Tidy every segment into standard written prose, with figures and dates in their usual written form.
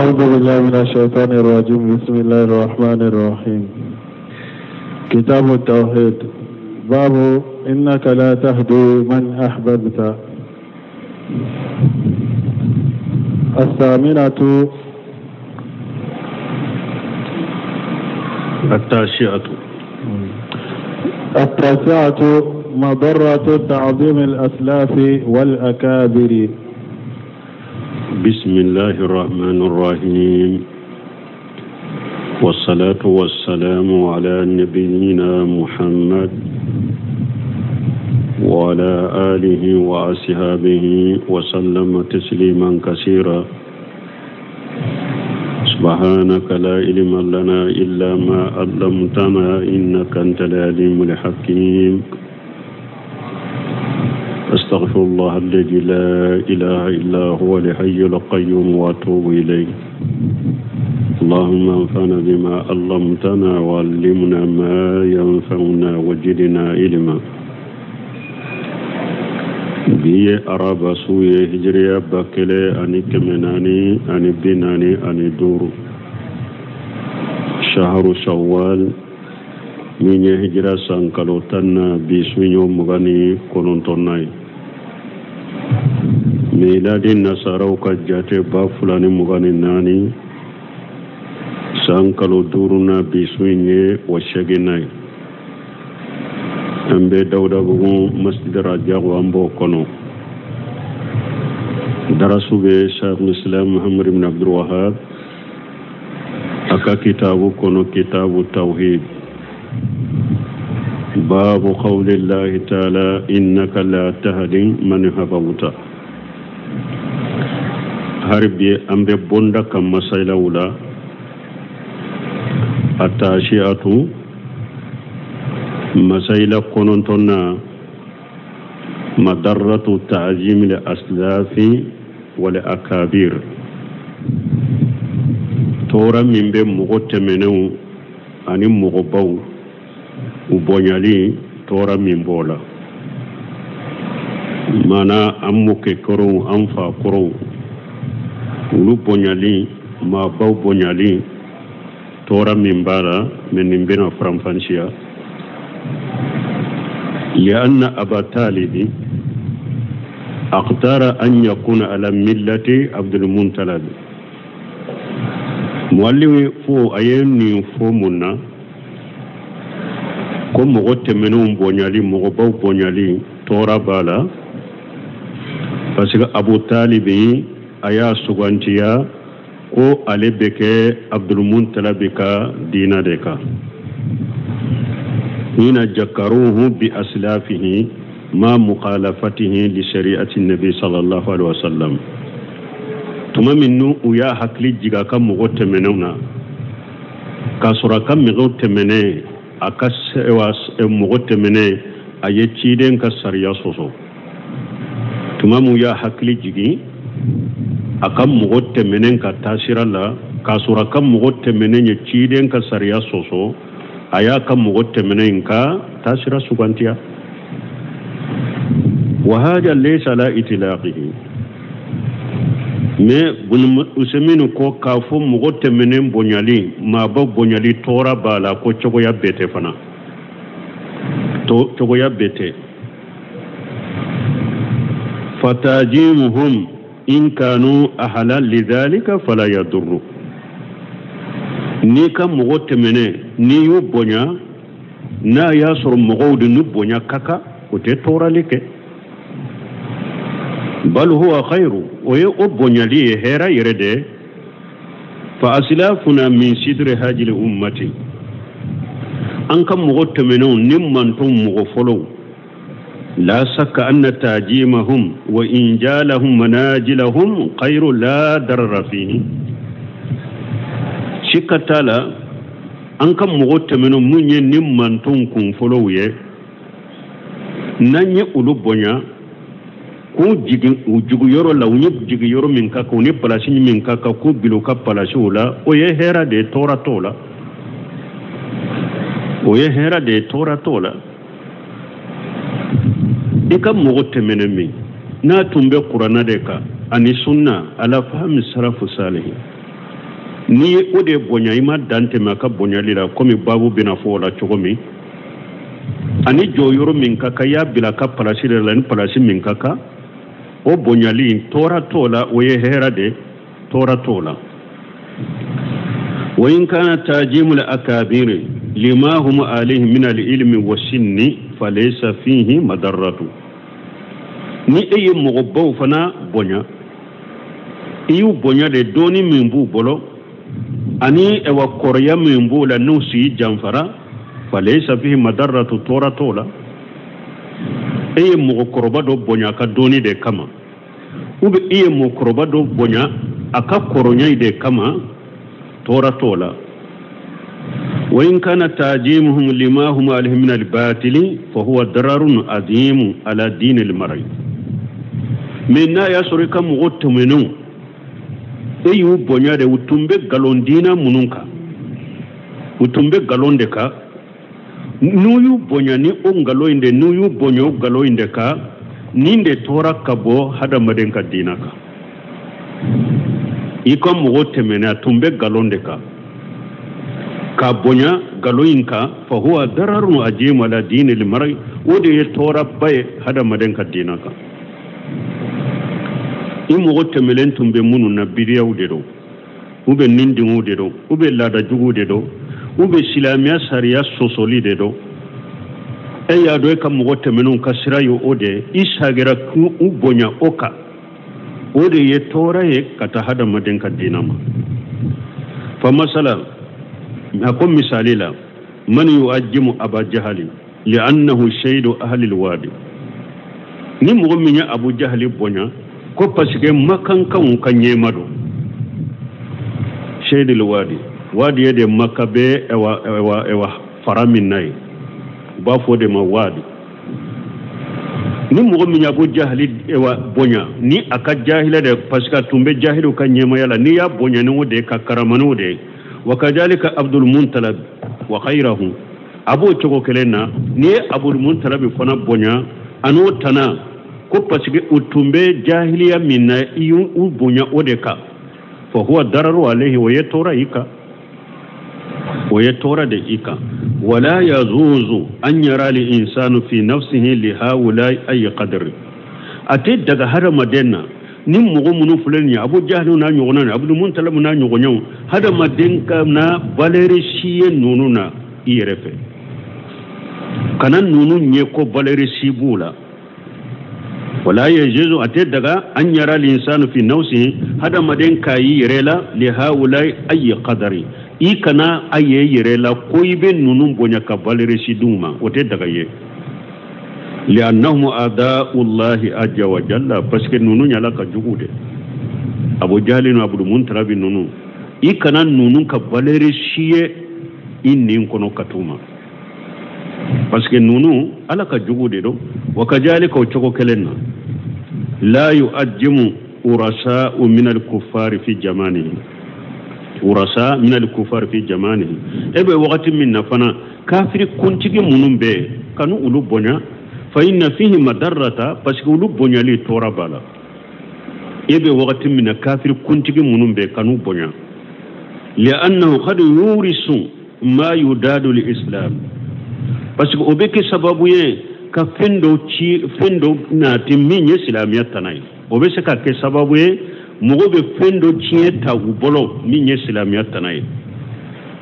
أعوذ بالله من الشيطان الرجيم. بسم الله الرحمن الرحيم. كتاب التوحيد. باب إنك لا تهدي من أحببت. الثامنة التاسعة. التاسعة مضرة تعظيم الأسلاف والأكابر. بسم الله الرحمن الرحيم، والصلاة والسلام على نبينا محمد وعلى آله وأصحابه وسلم تسليما كثيرا. سبحانك لا علم لنا إلا ما علمتنا إنك أنت العليم الحكيم. أستغفر الله الذي لا إله إلا هو الحي القيوم وأتوب إليه. اللهم انفعنا بما علمتنا وعلمنا ما ينفعنا وزدنا علما. Bi ye araba su ye, hijiriya 1445, shaharu shawwal min ye hijira san kalo 10 na, bi su y'o 29nan ye. Miladi nasaraw ka jate 2024, san kalo 5 na, bi su in ye o 8nan ye. An bɛ Dawudabugu Masjid Rajago, an b'o kɔnɔ. Darasu bɛ Sheikhul Islam Muhammad ibn Abdul Wahab a ka kitabu kɔnɔ, kitabu tawhid, babu qawlillahi ta'ala innaka la tahdi man ahbabta. Hari bi an bɛ bonda kan masailaw la. At-tashi'atu, masaila 9nan, madarratu ta'zim al aslafi wal akabir, tɔɔrɔ min bɛ mɔgɔ tɛmɛnenw ani mɔgɔbaw u bonyali, tɔɔrɔ min b'o la. Mana an mɔkɛ kɔrɔw, an fa kɔrɔw, olu bonyali, maabaw bonyali, tɔɔrɔ min b'a la, mɛ nin bɛna faranfasiya. لأن أبا طالب اختار أن يكون على ملة عبد المطلب. Muallim fo a ye nin fɔ mun na ko mɔgɔ tɛmɛnenw bonyali, mɔgɔbaw bonyali, tɔɔrɔ b'a la? Parce que Abu Talibi a y'a sugantiya ko ale bɛ kɛ Abdulmutalabi ka diina de kan. Hina jakaruhu bi aslafihi ma mukhalafatihi li shari'ati nabi sallallahu alaihi wasallam. Tuma min n'u u y'a hakili jigin a ka mɔgɔ tɛmɛnenw na, k'a sɔrɔ a ka mɔgɔw tɛmɛnen, a ka mɔgɔ tɛmɛnen a ye ciden ka sariya sɔsɔ. Tuma min u y'a hakili jigin a ka mɔgɔ tɛmɛnen ka taasira la, k'a sɔrɔ a ka mɔgɔ tɛmɛnen ye ciden ka sariya sɔsɔ, a y'a ka mɔgɔ tɛmɛnen ka taasira sugantiya. Wa hada laysa ala itlaqihi. Mais Bun Usaimin ko k'a fɔ mɔgɔ tɛmɛnen bonyali, maaba bonyali, tɔɔrɔ b'a la, ko cogoya bɛɛ tɛ fana, to cogoya bɛɛ tɛ. Fatajimuhum in kanu ahla lidhalika fala yadurru. N'i ka mɔgɔ tɛmɛnen n'i y'u bonya, n'a y'a sɔrɔ mɔgɔw de n'u bonya ka kan, o tɛ tɔɔrɔli kɛ. Bal huwa khairu, o ye o bonyali ye hɛrɛ yɛrɛ de. Fa aslafuna min sidri hajil ummati, an ka mɔgɔ tɛmɛnenw ni mantɔn mɔgɔ fɔlɔw, la sakka anna tajimahum wa injalahum manajilahum khairu la darara fihi. Sikka t'a la, an ka mɔgɔ tɛmɛnenw mun ye ni mantɔn kun fɔlɔw ye, n'an ye olu bonya k'u jigin u jigiyɔrɔ la, u ni jigiyɔrɔ min ka kan, u ni palasi min ka kan, k'u bila u ka palasiw la, o ye hɛrɛ de ye, tɔɔrɔ t'o la. O ye hɛrɛ de ye, tɔɔrɔ t'o la. I ka mɔgɔ tɛmɛnen min n'a tun bɛ kuranna de kan ani sunna ala fahmi salafu salihi, N'i ye o de bonya, i ma dan tɛmɛ a ka bonyali la, komi baabu bɛna fɔ o la cogo min. Ani jɔyɔrɔ min ka kan, i y'a bila a ka palasi de la, ni palasi min ka kan, o bonyali in tɔɔrɔ t'o la, o ye hɛrɛ de, tɔɔrɔ t'o la. Wa in kana tajimul akabiri lima hum alayhi min al-ilmi wa sinni falaysa fihi madarratu. Ni e ye mɔgɔbaw fana bonya, i y'u bonya de dɔɔni min b'u bolo ani ɛwa kɔrɔya min b'u la n'u si janfara, falaysa fihi madarratu, tɔɔrɔ t'o la. E ye mɔgɔkɔrɔba dɔ bonya a ka dɔɔni de kama, ou bien i ye mɔgɔkɔrɔba dɔ bonya a ka kɔrɔya de kama, tɔɔrɔ t'o la. Wa in kana tajimuhum lima hum alayhi min al-batili fa huwa dararun azimu ala dini al-mar'i. Mais n'a y'a sɔrɔ i ka mɔgɔ tɛmɛnenw e y'u bonya de, u tun bɛ nkalon diina minnu kan, u tun bɛ nkalon de kan, n'u y'u bonya ni o nkalon in de, n'u y'u bonya o nkalon in de kan, nin de tɔɔrɔ ka bɔ hadamaden ka diina kan. I ka mɔgɔ tɛmɛnen a tun bɛ nkalon de kan, ka bonya nkalon in kan, fa huwa dararun azimu ala dini al-mar'i, o de ye tɔɔrɔba ye hadamaden ka diina kan. I mɔgɔ tɛmɛlen tun bɛ minnu na, biriyaw de don, u bɛ nindiŋw de don, u bɛ laada juguw de don, u bɛ silamɛya sariya sɔsɔli de don. E y'a dɔn e ka mɔgɔ tɛmɛnenw ka sira ye o de ye, i sagira k'u bonya o kan, o de ye tɔɔrɔ ye ka taa hadamaden ka diina ma. Fa masala, a ko misali la, man yu'ajjimu aba jahali li'annahu shaydu ahli alwadi. Ni mɔgɔ min ye Abu Jahali bonya ko parce que makankanw ka ɲɛma don, shaydu alwadi, wadi ye de Maka bɛ ɛwa ɛwa ɛwa fara min na ye, u b'a fɔ o de ma wadi. Ni mɔgɔ min ye Abu Jahali ɛwa bonya ni a ka jahila de, parce que a tun bɛ jahiliw ka ɲɛmaya la, n'i y'a bonya ni o de ye, ka karama ni o de ye. Wa kadhalika Abdul Muttalib wa ghayrahu, a b'o cogo kelen na, n'i ye Abdul Muttalib fana bonya a n'o tana ko parce que u tun bɛ jahiliya min na, i y'u bonya o de kan, fa huwa dararu alayhi, o ye tɔɔrɔ i kan, o ye tɔɔrɔ de i kan. Wala yazuzu an yara li insanu fi nafsihi li haulai ay qadri. A tɛ daga hadamaden na ni mɔgɔ minnu filɛ nin ye, Abu Jahali n'a ɲɔgɔnna ni Abdul Muttalib n'a ɲɔgɔnnaw, hadamaden ka na valeur si ye ninnu na i yɛrɛ fɛ, kana ninnu ɲɛ ko valeur si b'u la. Wala yajuzu, a tɛ daga an yara linsanu fi nafsihi, hadamaden k'a y'i yɛrɛ la li haulai ay qadri, i kana a ye yɛrɛ la ko i bɛ ninnu bonya ka valeur si d'u ma, o tɛ daga ye. Li'annahum a'da'ullahi azza wa jalla, parce que ninnu y'Ala ka jugu de, Abu Jahali ni Abdul Muttalib ninnu, i kana ninnu ka valeur si ye i nin kɔnɔ ka t'u ma, parce que ninnu Ala ka jugu de don. Wa kadhalika, o cogo kelen na, la yu'ajjimu urasa'u min al-kuffari fi jamanihi, urasa min al-kuffari fi jamanihi. E bɛ wagati min na fana, kafiri kuntigi minnu bɛ yen, kanu olu bonya, fa inna fihi madarrata, parce que olu bonyali tɔɔrɔ b'a la. E bɛ wagati min na, kafiri kuntigi minnu bɛ yen, kanu bonya, li'annahu qad yurisu ma yudadu li-islam, parce que o bɛ kɛ sababu ye ka fɛn dɔw ci, fɛn dɔw nati min ye silamɛya tana ye, o bɛ se ka kɛ sababu ye mɔgɔ bɛ fɛn dɔ tiɲɛ ta u bolo min ye silamɛya tana ye.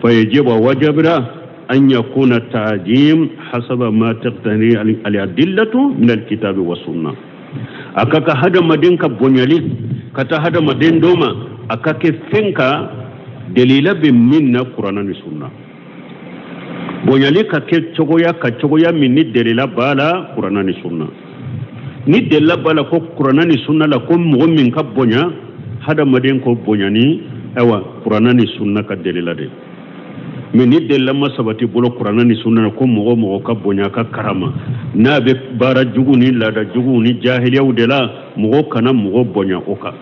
Fa yajibu wajabira an yakuna ta'jim hasaba ma taqtani al-adillatu min al-kitabi wa sunnah. A ka ka hadamaden ka bonyali ka taa hadamaden dɔ ma, a ka kɛ fɛn kan delila bɛ min na Kurana ni sunna. Bonyali ka kɛ cogoya ka cogoya min ni delila b'a la Kurana ni sunna. Ni delila b'a la ko Kurana ni sunna la ko mɔgɔ min ka bonya, hadamaden ko bonya ni ayiwa Kurana ni sunna ka delila de. Mais ni delila ma sabati bolo Kurana ni sunna la ko mɔgɔ mɔgɔ ka bonya ka karama, n'a bɛ baara jugu ni laada jugu ni jahiliyaw de la, mɔgɔ kana mɔgɔ bonya o kan.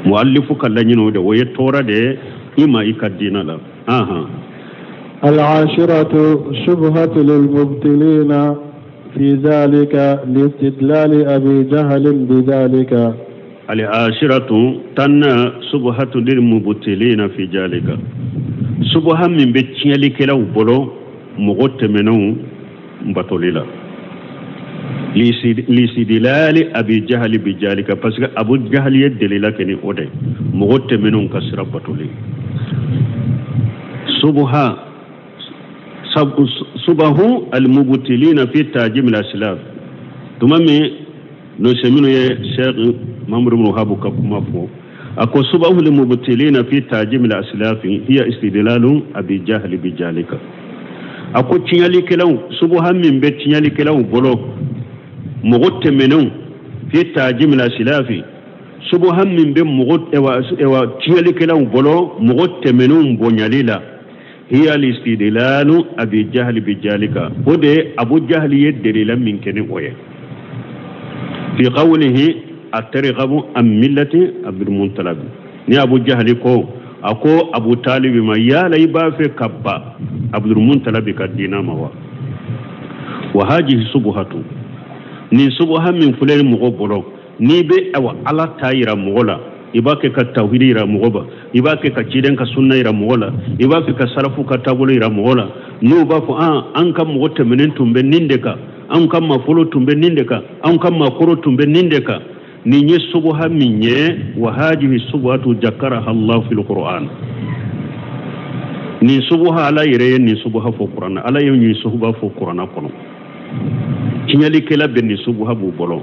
Muallifu ka laɲini o de, o ye tɔɔrɔ de ye i ma i ka diinɛ la. Ahan. العاشرة شبهة للمبتلين في ذلك لاستدلال أبي جهل بذلك. Al-ashiratu tanna subhatu lil mubtilina fi jalika. Subha min bɛ tiɲɛlikɛlaw bolo mɔgɔ tɛmɛnenw batoli la. Lisidilali Abi Jahali bi jalika, parce que Abu Jahali ye delila kɛ ni o de mɔgɔ tɛmɛnenw ka sira batoli. Subha subahu al-mubtilina fi tajim al-aslaf. Tuma min no seminu ye Cheikh Mamadou ibn Wahab ka kuma fɔ, a ko subahu al-mubtilina fi tajim al-aslaf hiya istidlalu Abi Jahali bi jalika. A ko tiɲɛlikɛlaw, subuha min bɛ tiɲɛlikɛlaw bolo mɔgɔ tɛmɛnenw fi tajim al-aslaf, subuha min bɛ mɔgɔ ewa tiɲɛlikɛlaw bolo mɔgɔ tɛmɛnenw bonyali la, hiya al-istidlalu Abi Jahali bi jalika. O de ye Abu Jahali ye delila min kɛ ni o ye. Fi qawlihi atarghabu an millati Abdul Muttalib. Ni Abu Jahali ko, a ko Abu Talib ma, yala i b'a fɛ ka ba Abdul Muttalib ka diina ma wa? Wa hajihi subuhatu, nin subuha min filɛ mɔgɔ bolo, n'i bɛ awa Ala ta yira mɔgɔ la, i b'a kɛ ka tawhidi yira mɔgɔ ba, i b'a kɛ ka ciden ka sunna yira mɔgɔ la, i b'a kɛ ka salafu ka taabolo yira mɔgɔ la, n'u b'a fɔ an ka mɔgɔ tɛmɛnen tun bɛ nin de kan, an ka mafolo tun bɛ nin de kan, an ka makɔrɔ tun bɛ nin de kan. Nin ye subuha min ye, wa hajihi subuhatu jakaraha Allah fil Qur'an. Nin subuha Ala yɛrɛ ye nin subuha fɔ Qur'an, Ala ye nin subuha fɔ Qur'an kɔnɔ. Tiɲɛlikɛla bɛ nin subuha b'u bolo.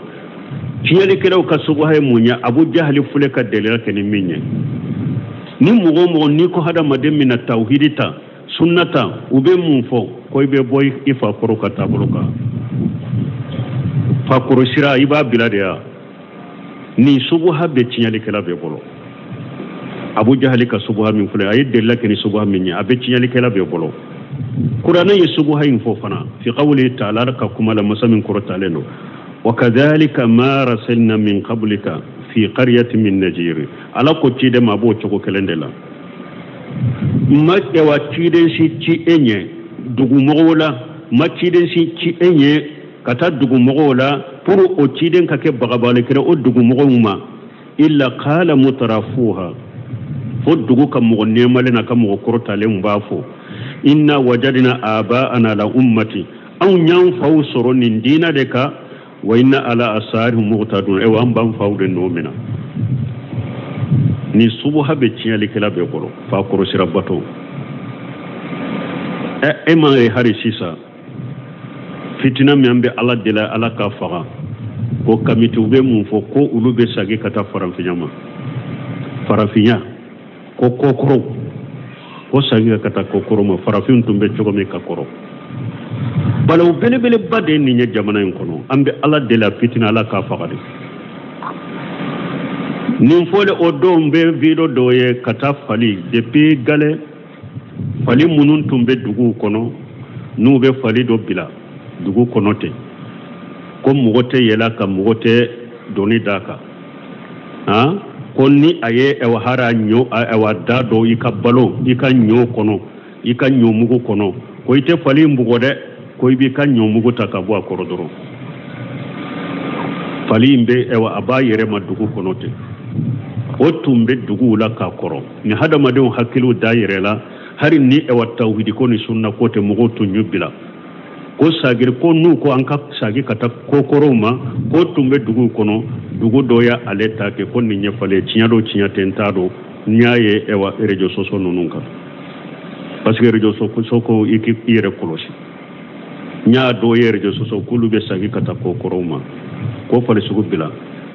Tiɲɛlikɛlaw ka subuha ye mun ye? Abu Jahali filɛ ka delila kɛ ni min ye. Ni mɔgɔ o mɔgɔ n'i ko hadamaden min na tawhidi ta, sunna ta, u bɛ mun fɔ? Ko i bɛ bɔ i fakɔrɔ ka taabolo kan. Fakɔrɔ sira i b'a bila de ya. Nin subuha bɛ tiɲɛlikɛla bɛɛ bolo. Abu Jahali ka subuha min filɛ, a ye delila kɛ ni subuha min ye, a bɛ tiɲɛlikɛla bɛɛ bolo. Kuranɛ ye subuha in fɔ fana, fi qawli ta'ala ka kuma la masa min kɔrɔtalen don. Wa kadhalika ma arsalna min qablika fi qaryatin min najir. Ala ko ciden ma, a b'o cogo kelen de la. Ma ewa ciden si ci e ɲɛ dugumɔgɔw la, ma ciden si ci e ɲɛ ka taa dugumɔgɔw la pour o ciden ka kɛ bagabalikɛla o dugumɔgɔw ma, illa qala mutarafuha, fo dugu ka mɔgɔ nɛɛmalen n'a ka mɔgɔ kɔrɔtalen b'a fɔ, inna wajadna aba'ana la ummati, anw y'an faw sɔrɔ nin diina de kan, wa inna ala asarihim muqtadun, ewa an b'an faw de nɔ minɛ. Ni subuha bɛ tiɲɛlikɛla bɛɛ bolo, fa kɔrɔsira bato. E ma ye hali sisan fitina min bɛ Ala deli Ala ka faga, ko kamitiw bɛ mun fɔ ko olu bɛ sagi ka taa farafinya ma, farafinya ko kɔkɔrɔw, ko sagi ka taa kɔkɔrɔ ma, farafin tun bɛ cogo min ka kɔrɔ. Balawu belebeleba de ye nin ye jamana in kɔnɔ. An bɛ Ala deli a fitina Ala k'a faga de. Nin fɔlen o don bɛ video dɔ ye ka taa fali depuis Gale, fali minnu tun bɛ duguw kɔnɔ, n'u bɛ fali dɔ bila dugu kɔnɔ ten, ko mɔgɔ tɛ yɛlɛ a kan, mɔgɔ tɛ doni d'a kan, han, ko ni a ye ɛwà hara ɲɔ ɛwà da dɔ i ka balo i ka ɲɔ kɔnɔ, i ka ɲɔmugu kɔnɔ, ko i tɛ fali in bugɔ dɛ, ko i b'i ka ɲɔmugu ta ka bɔ a kɔrɔ dɔrɔn. Fali in bɛ ɛwà a b'a yɛrɛ ma dugu kɔnɔ ten. O tun bɛ duguw la k'a kɔrɔ. Ni hadamadenw hakiliw da yɛrɛ la, hali ni ɛwà tawhidi ko ni sunna ko tɛ, mɔgɔw tun y'u bila. Ko sagiri ko n'u ko an ka sagi ka taa kokɔrɔw ma, ko tun bɛ duguw kɔnɔ, dugu dɔ y'a ale ta kɛ ko nin ye falen, tiɲɛ don tiɲɛ tɛ n t'a dɔn, n y'a ye ɛwà réseaux sociaux ninnu kan. Parce que réseaux sociaux ko i k'i yɛrɛ kɔlɔsi. N y'a dɔw ye réseaux sociaux k'olu bɛ sagi ka taa kokɔrɔw ma, ko fali sugu bila.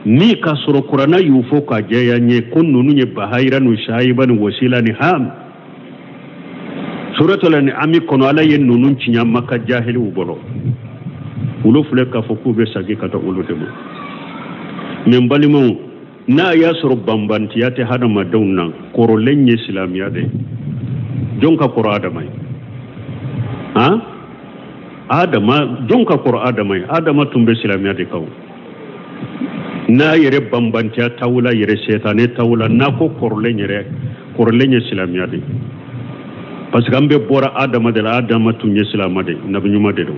Ni k'a sɔrɔ kuranɛ y'u fɔ k'a jɛya n ye ko ninnu ye bahayira ni sayiba ni wasila ni ham. Suratul An'am kɔnɔ Ala ye ninnu tiɲɛ Maka jahiliw bolo. Olu filɛ k'a fɔ k'u bɛ sagi ka taa olu de ma. Mɛ n balimaw, n'a y'a sɔrɔ banbantiya tɛ hadamadenw na, kɔrɔlen ye silamɛya de ye. Jɔn ka kɔrɔ Adama ye? Han? Adama, jɔn ka kɔrɔ Adama ye? Adama tun bɛ silamɛya de kan. N'a yɛrɛ banbantiya t'aw la yɛrɛ, sɛtanɛ t'aw la, n'a ko kɔrɔlen yɛrɛ, kɔrɔlen ye silamɛya de ye. Parce que an bɛɛ bɔra Adama de la, Adama tun ye silamɛ de ye, nabi ɲuman de don.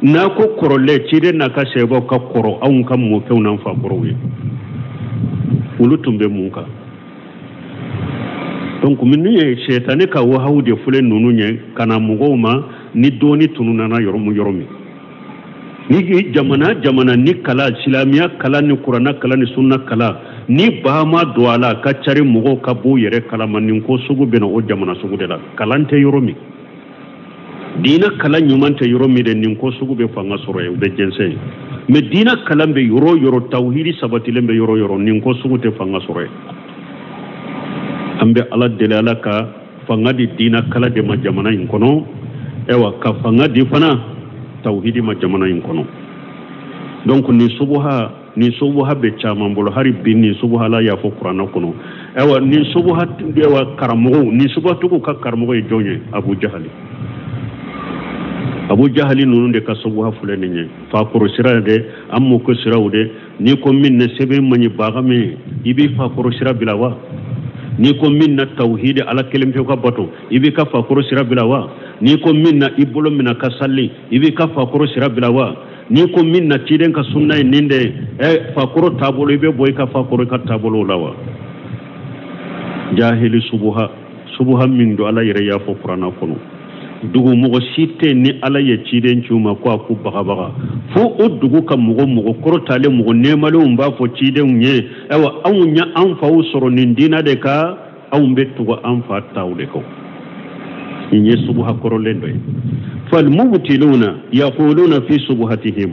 N'a ko kɔrɔlen, ciden n'a ka sɛbɛnw ka kɔrɔ anw ka mɔkɛw n'an fakɔrɔw ye. Olu tun bɛ mun kan? Donc minnu ye sɛtanɛ ka wahawu de filɛ ninnu ye ka na mɔgɔw ma ni dɔɔni tununna yɔrɔ min yɔrɔ min. Ni jamana jamana ni kalan silamɛya kalan ni kuranna kalan ni sunna kalan ni ba ma don a la ka cari mɔgɔw ka b'u yɛrɛ kalama nin ko sugu bɛ na o jamana sugu de la. Kalan tɛ yɔrɔ min, diinɛ kalan ɲuman tɛ yɔrɔ min de, nin ko sugu bɛ fanga sɔrɔ yen, u bɛ jɛnsɛn yen. Mais diinɛ kalan bɛ yɔrɔ o yɔrɔ, tawhidi sabatilen bɛ yɔrɔ o yɔrɔ, nin ko sugu tɛ fanga sɔrɔ yen. An bɛ Ala deli, Ala ka fanga di diinɛ kalan de ma jamana in kɔnɔ, ayiwa ka fanga di fana tawhidi ma jamana in kɔnɔ. Donc nin subuha bɛ caman bolo hali bi. Nin subuha la y'a fɔ kuranɛ kɔnɔ. Ayiwa nin subuha, ayiwa karamɔgɔw, nin subuhatigiw ka karamɔgɔ ye jɔn ye? Abu Jahali. Abu Jahali ninnu de ka subuha filɛ nin ye. Fakɔrɔ sira de, an mɔkɛ siraw de. N'i ko min na sɛbɛn man ɲi baga min, i b'i fakɔrɔ sira bila wa? N'i ko min na tawhidi Ala kelen pewu ka bato, i b'i ka fakɔrɔ sira bila wa? N'i ko min na i bolo minɛ ka sali, i b'i ka fakɔrɔ sira bila wa? N'i ko min na ciden ka sunna ye nin de ye, fakɔrɔ taabolo, i bɛ bɔ i ka fakɔrɔ ka taabolo la wa? Jahili subuha, subuha min don Ala yɛrɛ y'a fɔ kuranna kɔnɔ. Dugu mɔgɔ si tɛ ni Ala ye ciden ci u ma ko a k'u bagabaga, fo o dugu ka mɔgɔ mɔgɔ kɔrɔtalen mɔgɔ nɛɛmalenw b'a fɔ cidenw ye, ayiwa anw ye an faw sɔrɔ nin diinɛ de kan, anw bɛ tugu an fa taw de kɔ. Nin ye subuha kɔrɔlen dɔ ye. Falmubtiluna yaquluna fi subuhatihim,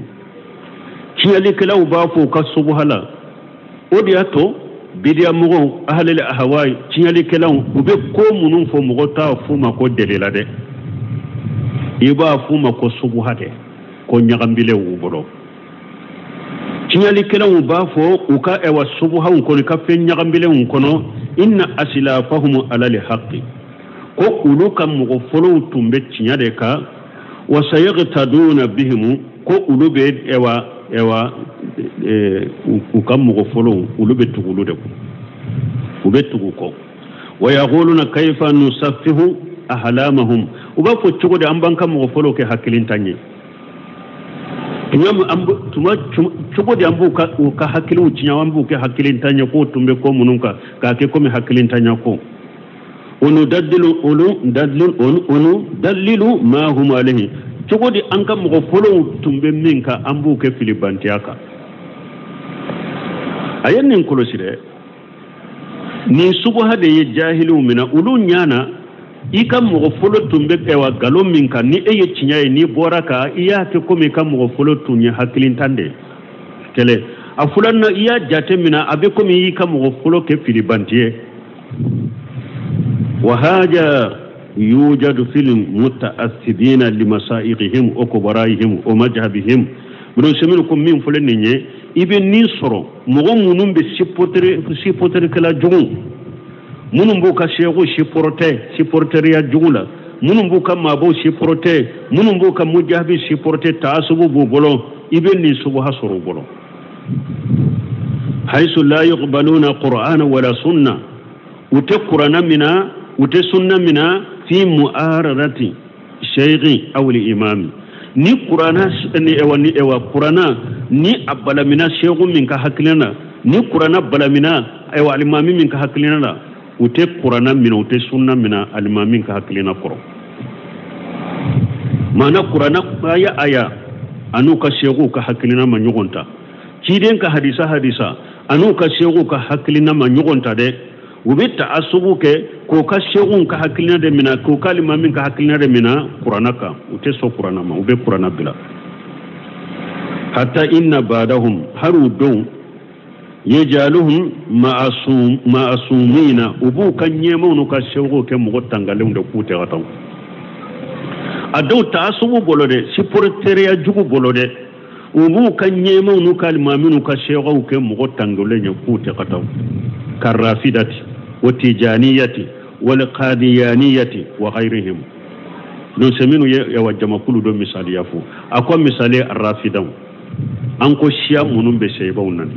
tiɲɛlikɛlaw b'a fɔ u ka subuha la. O de y'a to bidiya mɔgɔw, ahlil ahawai, tiɲɛlikɛlaw, u bɛ ko minnu fɔ mɔgɔ t'a f'u ma ko delila dɛ, i b'a f'u ma ko subuha dɛ, ko ɲagambilenw u bolo. Tiɲɛlikɛlaw b'a fɔ u ka ɛwa subuhaw kɔnɔ, ka fɛn ɲagambilenw kɔnɔ, inna asilafahum alal haqqi, ko olu ka mɔgɔ fɔlɔw tun bɛ tiɲɛ de kan, wa sayagtaduna bihim, ko olu bɛ ɛwa ɛwa u ka mɔgɔ fɔlɔw, olu bɛ tugu olu de kɔ, u bɛ tugu kɔ. Wa yaquluna kayfa nusaffihu ahlamahum, u b'a fɔ cogo di an b'an ka mɔgɔ fɔlɔw kɛ hakilintan ye? Tuma cogo di an b'u ka u ka hakiliw tiɲɛ, an b'u kɛ hakilintan ye k'o tun bɛ ko minnu kan k'a kɛ komi hakilintanya ko. Onudallilu ma hum alayhi, cogo di an ka mɔgɔ fɔlɔw tun bɛ min kan an b'u kɛ filibantiya kan. A ye nin kɔlɔsi dɛ, nin subuha de ye jahiliw minɛ. Olu ɲana i ka mɔgɔ fɔlɔ tun bɛ ɛwa nkalon min kan, ni e ye tiɲɛ ye, n'i bɔra kan i y'a kɛ komi i ka mɔgɔ fɔlɔ tun ye hakilintan de ye. Kɛlɛ a filanan, i y'a jate minɛ a bɛ komi i y'i ka mɔgɔ fɔlɔ kɛ filibanti ye. Wa haja yujadu fil mutaassibina limasa'iqihim wa kubara'ihim wa majhabihim. Ibn Usaymin ko min filɛ nin ye, i bɛ nin sɔrɔ mɔgɔ minnu bɛ supporterkɛla jugu, minnu b'u ka seku supporteriya jugu la, minnu b'u ka maabaw supporter, minnu b'u ka mujahabi supporter, taasubu b'u bolo, i bɛ nin subuha sɔrɔ u bolo. Haythu la yuqbaluna qur'ana wala sunna, u tɛ kuranna mina, u tɛ sunna mina, fi mu'aradati shaykhi aw al-imami. Ni kuranna ni ewa ni ewa kuranna ni a balamina seku min ka hakilina na, ni kuranna balamina ewa alimami min ka hakilina na, u tɛ kuranna mina, u tɛ sunna mina alimami ka hakilina kɔrɔ. Maana kuranna aya aya an'u ka sekuw ka hakilina ma ɲɔgɔn ta, ciden ka hadisa hadisa an'u ka sekuw ka hakilina ma ɲɔgɔn ta dɛ. U bɛ taasubu kɛ k'u ka sekuw ka hakilina de mina, k'u ka alimami ka hakilina de mina kuranna kan. U tɛ sɔn kuranna ma, u bɛ kuranna bila. Hatta inna ba'dahum, hali u dɔw yajaluhum ma'asumina, u b'u ka ɲɛmaw n'u ka sekuw kɛ mɔgɔ tangalenw de k'u tɛ ka taa. A dɔw taasubu bolo dɛ, supporteriya jugu bolo dɛ, u b'u ka ɲɛmaw n'u ka alimami n'u ka sekuw kɛ mɔgɔ tangalen ye k'u tɛ ka taa. Karrafidati wa tijaniyati wal qadiyaniyati wa ghayrihim. Donc c'est minnu ye yawa jamakulu dɔ misaliya fɔ. A ko misali rafidaw, an ko siya minnu bɛ seyibaw nani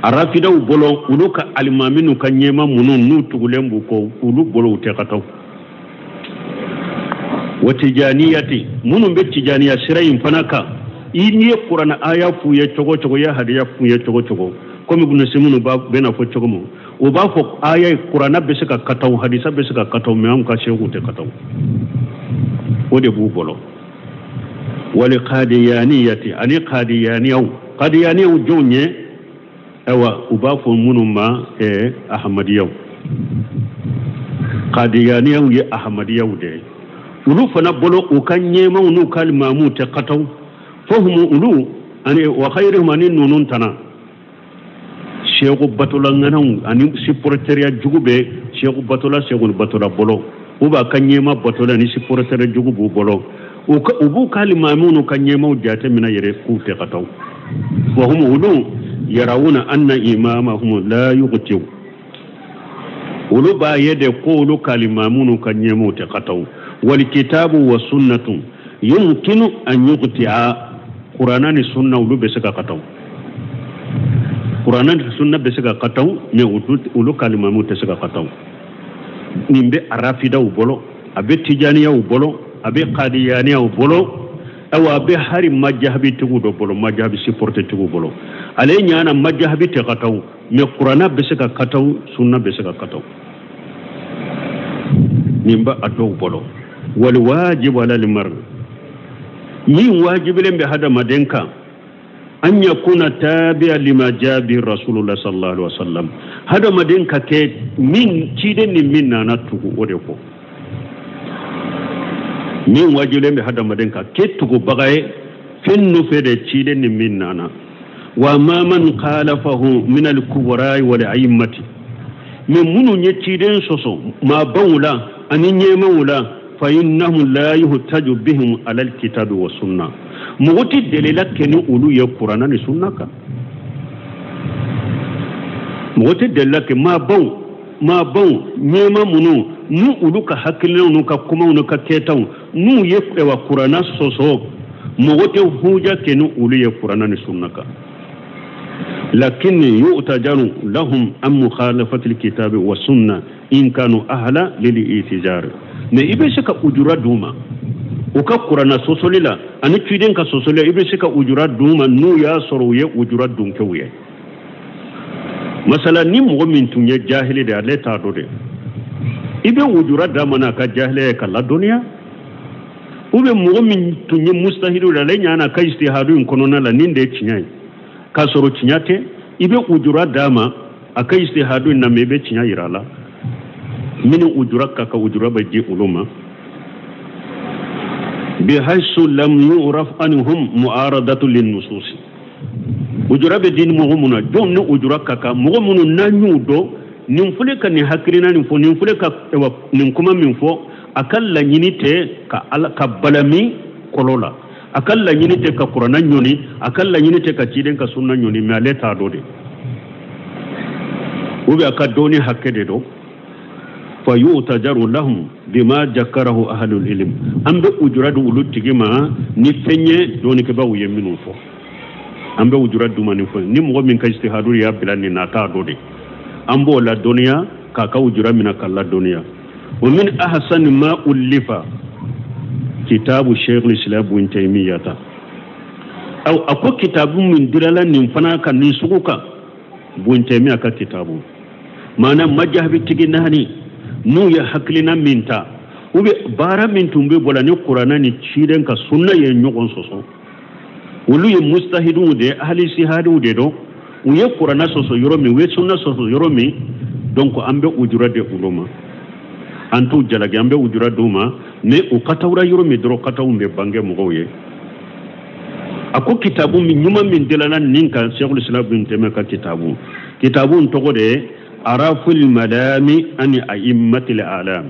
arafidaw bolo, olu ka alimami n'u ka ɲɛma minnu n'u tugulen b'u kɔ, olu bolo u tɛ ka taa. Wa tijaniyati, minnu bɛ tijaniya sira in fana kan, i n'i ye kuranɛ aya f'u ye cogo cogo, i ye hadiya f'u ye cogo cogo, Komi Ibn Simunu bɛna fɔ cogo min, u b'a fɔ aya Kurana bɛ se ka kataw, hadisa bɛ se ka kataw, mais anw ka seku tɛ kataw. O de b'u bolo. Wali qadiyaniyati, ani qadiyaniyaw. Qadiyaniyaw jɔnw ye? Ayiwa, u b'a fɔ minnu ma Ahmadiyaw. Qadiyaniyaw ye Ahmadiyaw de ye. Olu fana bolo u ka ɲɛmaw n'u ka limamuw tɛ kataw. Fahumu olu ani wa khayrihum ani ninnu tana seku batola ŋanaw ani supporteriya jugu bɛ seku batola, seku batola bolo, u b'a ka ɲɛma batola ni supporteriya jugu b'u bolo. U b'u ka limamuw n'u ka ɲɛmaw jate minɛ yɛrɛ k'u tɛ kataw. Wa hum olu yarawuna anna imamahum la yughtiw, olu b'a ye de ko olu ka limamuw n'u ka ɲɛmaw tɛ kataw. Wal kitabu wa sunnatu yumkinu an yughti'a, Kurana ni sunna olu bɛ se ka kataw. Kurana ni sunna bɛ se ka kataw, mais olu ka limamuw tɛ se ka kataw. Nin bɛ arafidaw bolo, a bɛ tijaniyaw bolo, a bɛ kadiyaniyaw bolo, awa a bɛ hari majahabitigiw dɔ bolo, majahabi supportetigiw bolo. Ale ɲana majahabi tɛ kataw, mais Kurana bɛ se ka kataw, sunna bɛ se ka kataw. Nin bɛ a dɔw bolo. Wal wajibu ala al-mar, min wajibilen bɛ hadamaden kan, an yakuna tabi'a lima jaa bi rasulullah sallallahu alaihi wasallam, hadamaden ka kɛ min ciden ni min nana tugu o de kɔ. Min wajibilen bɛ hadamaden kan kɛ tugubaga ye fɛn nɔfɛ de ciden ni min nana. Wa ma man khalafahu min al-kubra wal a'immati, mais minnu ye ciden sɔsɔ maabaw la ani ɲɛmaw la, fa innahum la yuhtaju bihim ala al-kitabi wa sunna, mɔgɔ tɛ delila kɛ ni olu ye Kurana ni sunna kan. Mɔgɔ tɛ delila kɛ maabaw ɲɛma minnu n'u olu ka hakilinaw n'u ka kumaw n'u ka kɛtaw n'u ye Kurana sɔsɔ, mɔgɔ tɛ huja kɛ ni olu ye Kurana ni sunna kan. Lakin yu'tajaru lahum an mukhalafati al-kitabi wa sunna in kanu ahla lil i'tijar, mais i bɛ se ka ujura d'u ma u ka Kurana sɔsɔli la ani ciden ka sɔsɔli la, i bɛ se ka ujura d'u ma n'u y'a sɔrɔ u ye ujura dun kɛ u ye. Masala ni mɔgɔ min tun ye jahili de, ale t'a dɔn de, i bɛ ujura d'a ma n'a ka jahiliya ye ka ladɔnniya. Ou bien mɔgɔ min tun ye mustahidu de, ale ɲana ka istihadu in kɔnɔna la nin de ye tiɲɛ ye, k'a sɔrɔ tiɲɛ tɛ, i bɛ ujura d'a ma a ka istihadu in na, mais i bɛ tiɲɛ yira a la. Minnu ujura ka kan, ujura bɛ di olu ma. Bihaysu lam yu'raf anhum mu'aradatu lin-nusus, ujura bɛ di mɔgɔ minnu na, jɔn ni ujura ka kan, mɔgɔ minnu n'an y'u dɔn nin filɛ ka nin hakilina nin fɔ, nin filɛ ka nin kuma min fɔ, a ka laɲini tɛ ka ala ka balami kɔlɔ la, a ka laɲini tɛ ka Kurana ɲɔni, a ka laɲini tɛ ka ciden ka sunna ɲɔni, mais ale t'a dɔn de, ou bien a ka dɔnni hakɛ de dɔn. Fa yu'tajaru lahum bima jakarahu ahlul ilm, an bɛ ujura di olu tigi ma ni fɛn ye dɔnnikɛbaaw ye minnu fɔ, an bɛ ujura d'u ma ni fɛn ni mɔgɔ min ka istihadu y'a bila nin na, a t'a dɔn de, an b'o ladɔnniya k'a ka ujura minɛ k'a ladɔnniya. Wa min ahsani ma ullifa kitabu Sheikh al-Islam Ibn Taymiyyah, aw a ko kitabu min dirala nin fana kan nin sugu kan, Ibn Taymiyyah ka kitabu, maana majahabi tigi naani n'u ye hakilina min ta, u bɛ baara min tun bɛ bɔla ni Kurana ni ciden ka sunna ye ɲɔgɔn sɔsɔ, olu ye mustahiduw de ye, ahli istihadiw de don, u ye Kurana sɔsɔ yɔrɔ min, u ye sunna sɔsɔ yɔrɔ min, donc an bɛ ujura di olu ma, an t'u jalaki, an bɛ ujura d'u ma, mais u katawura yɔrɔ min dɔrɔn, kataw bɛ bange mɔgɔw ye. A ko kitabu min ɲuman min delala nin kan, Sheikhul Islam Ibn Taymiyyah ka kitabu, kitabu in tɔgɔ de ye Araful Malami ani A'immatil A'lam,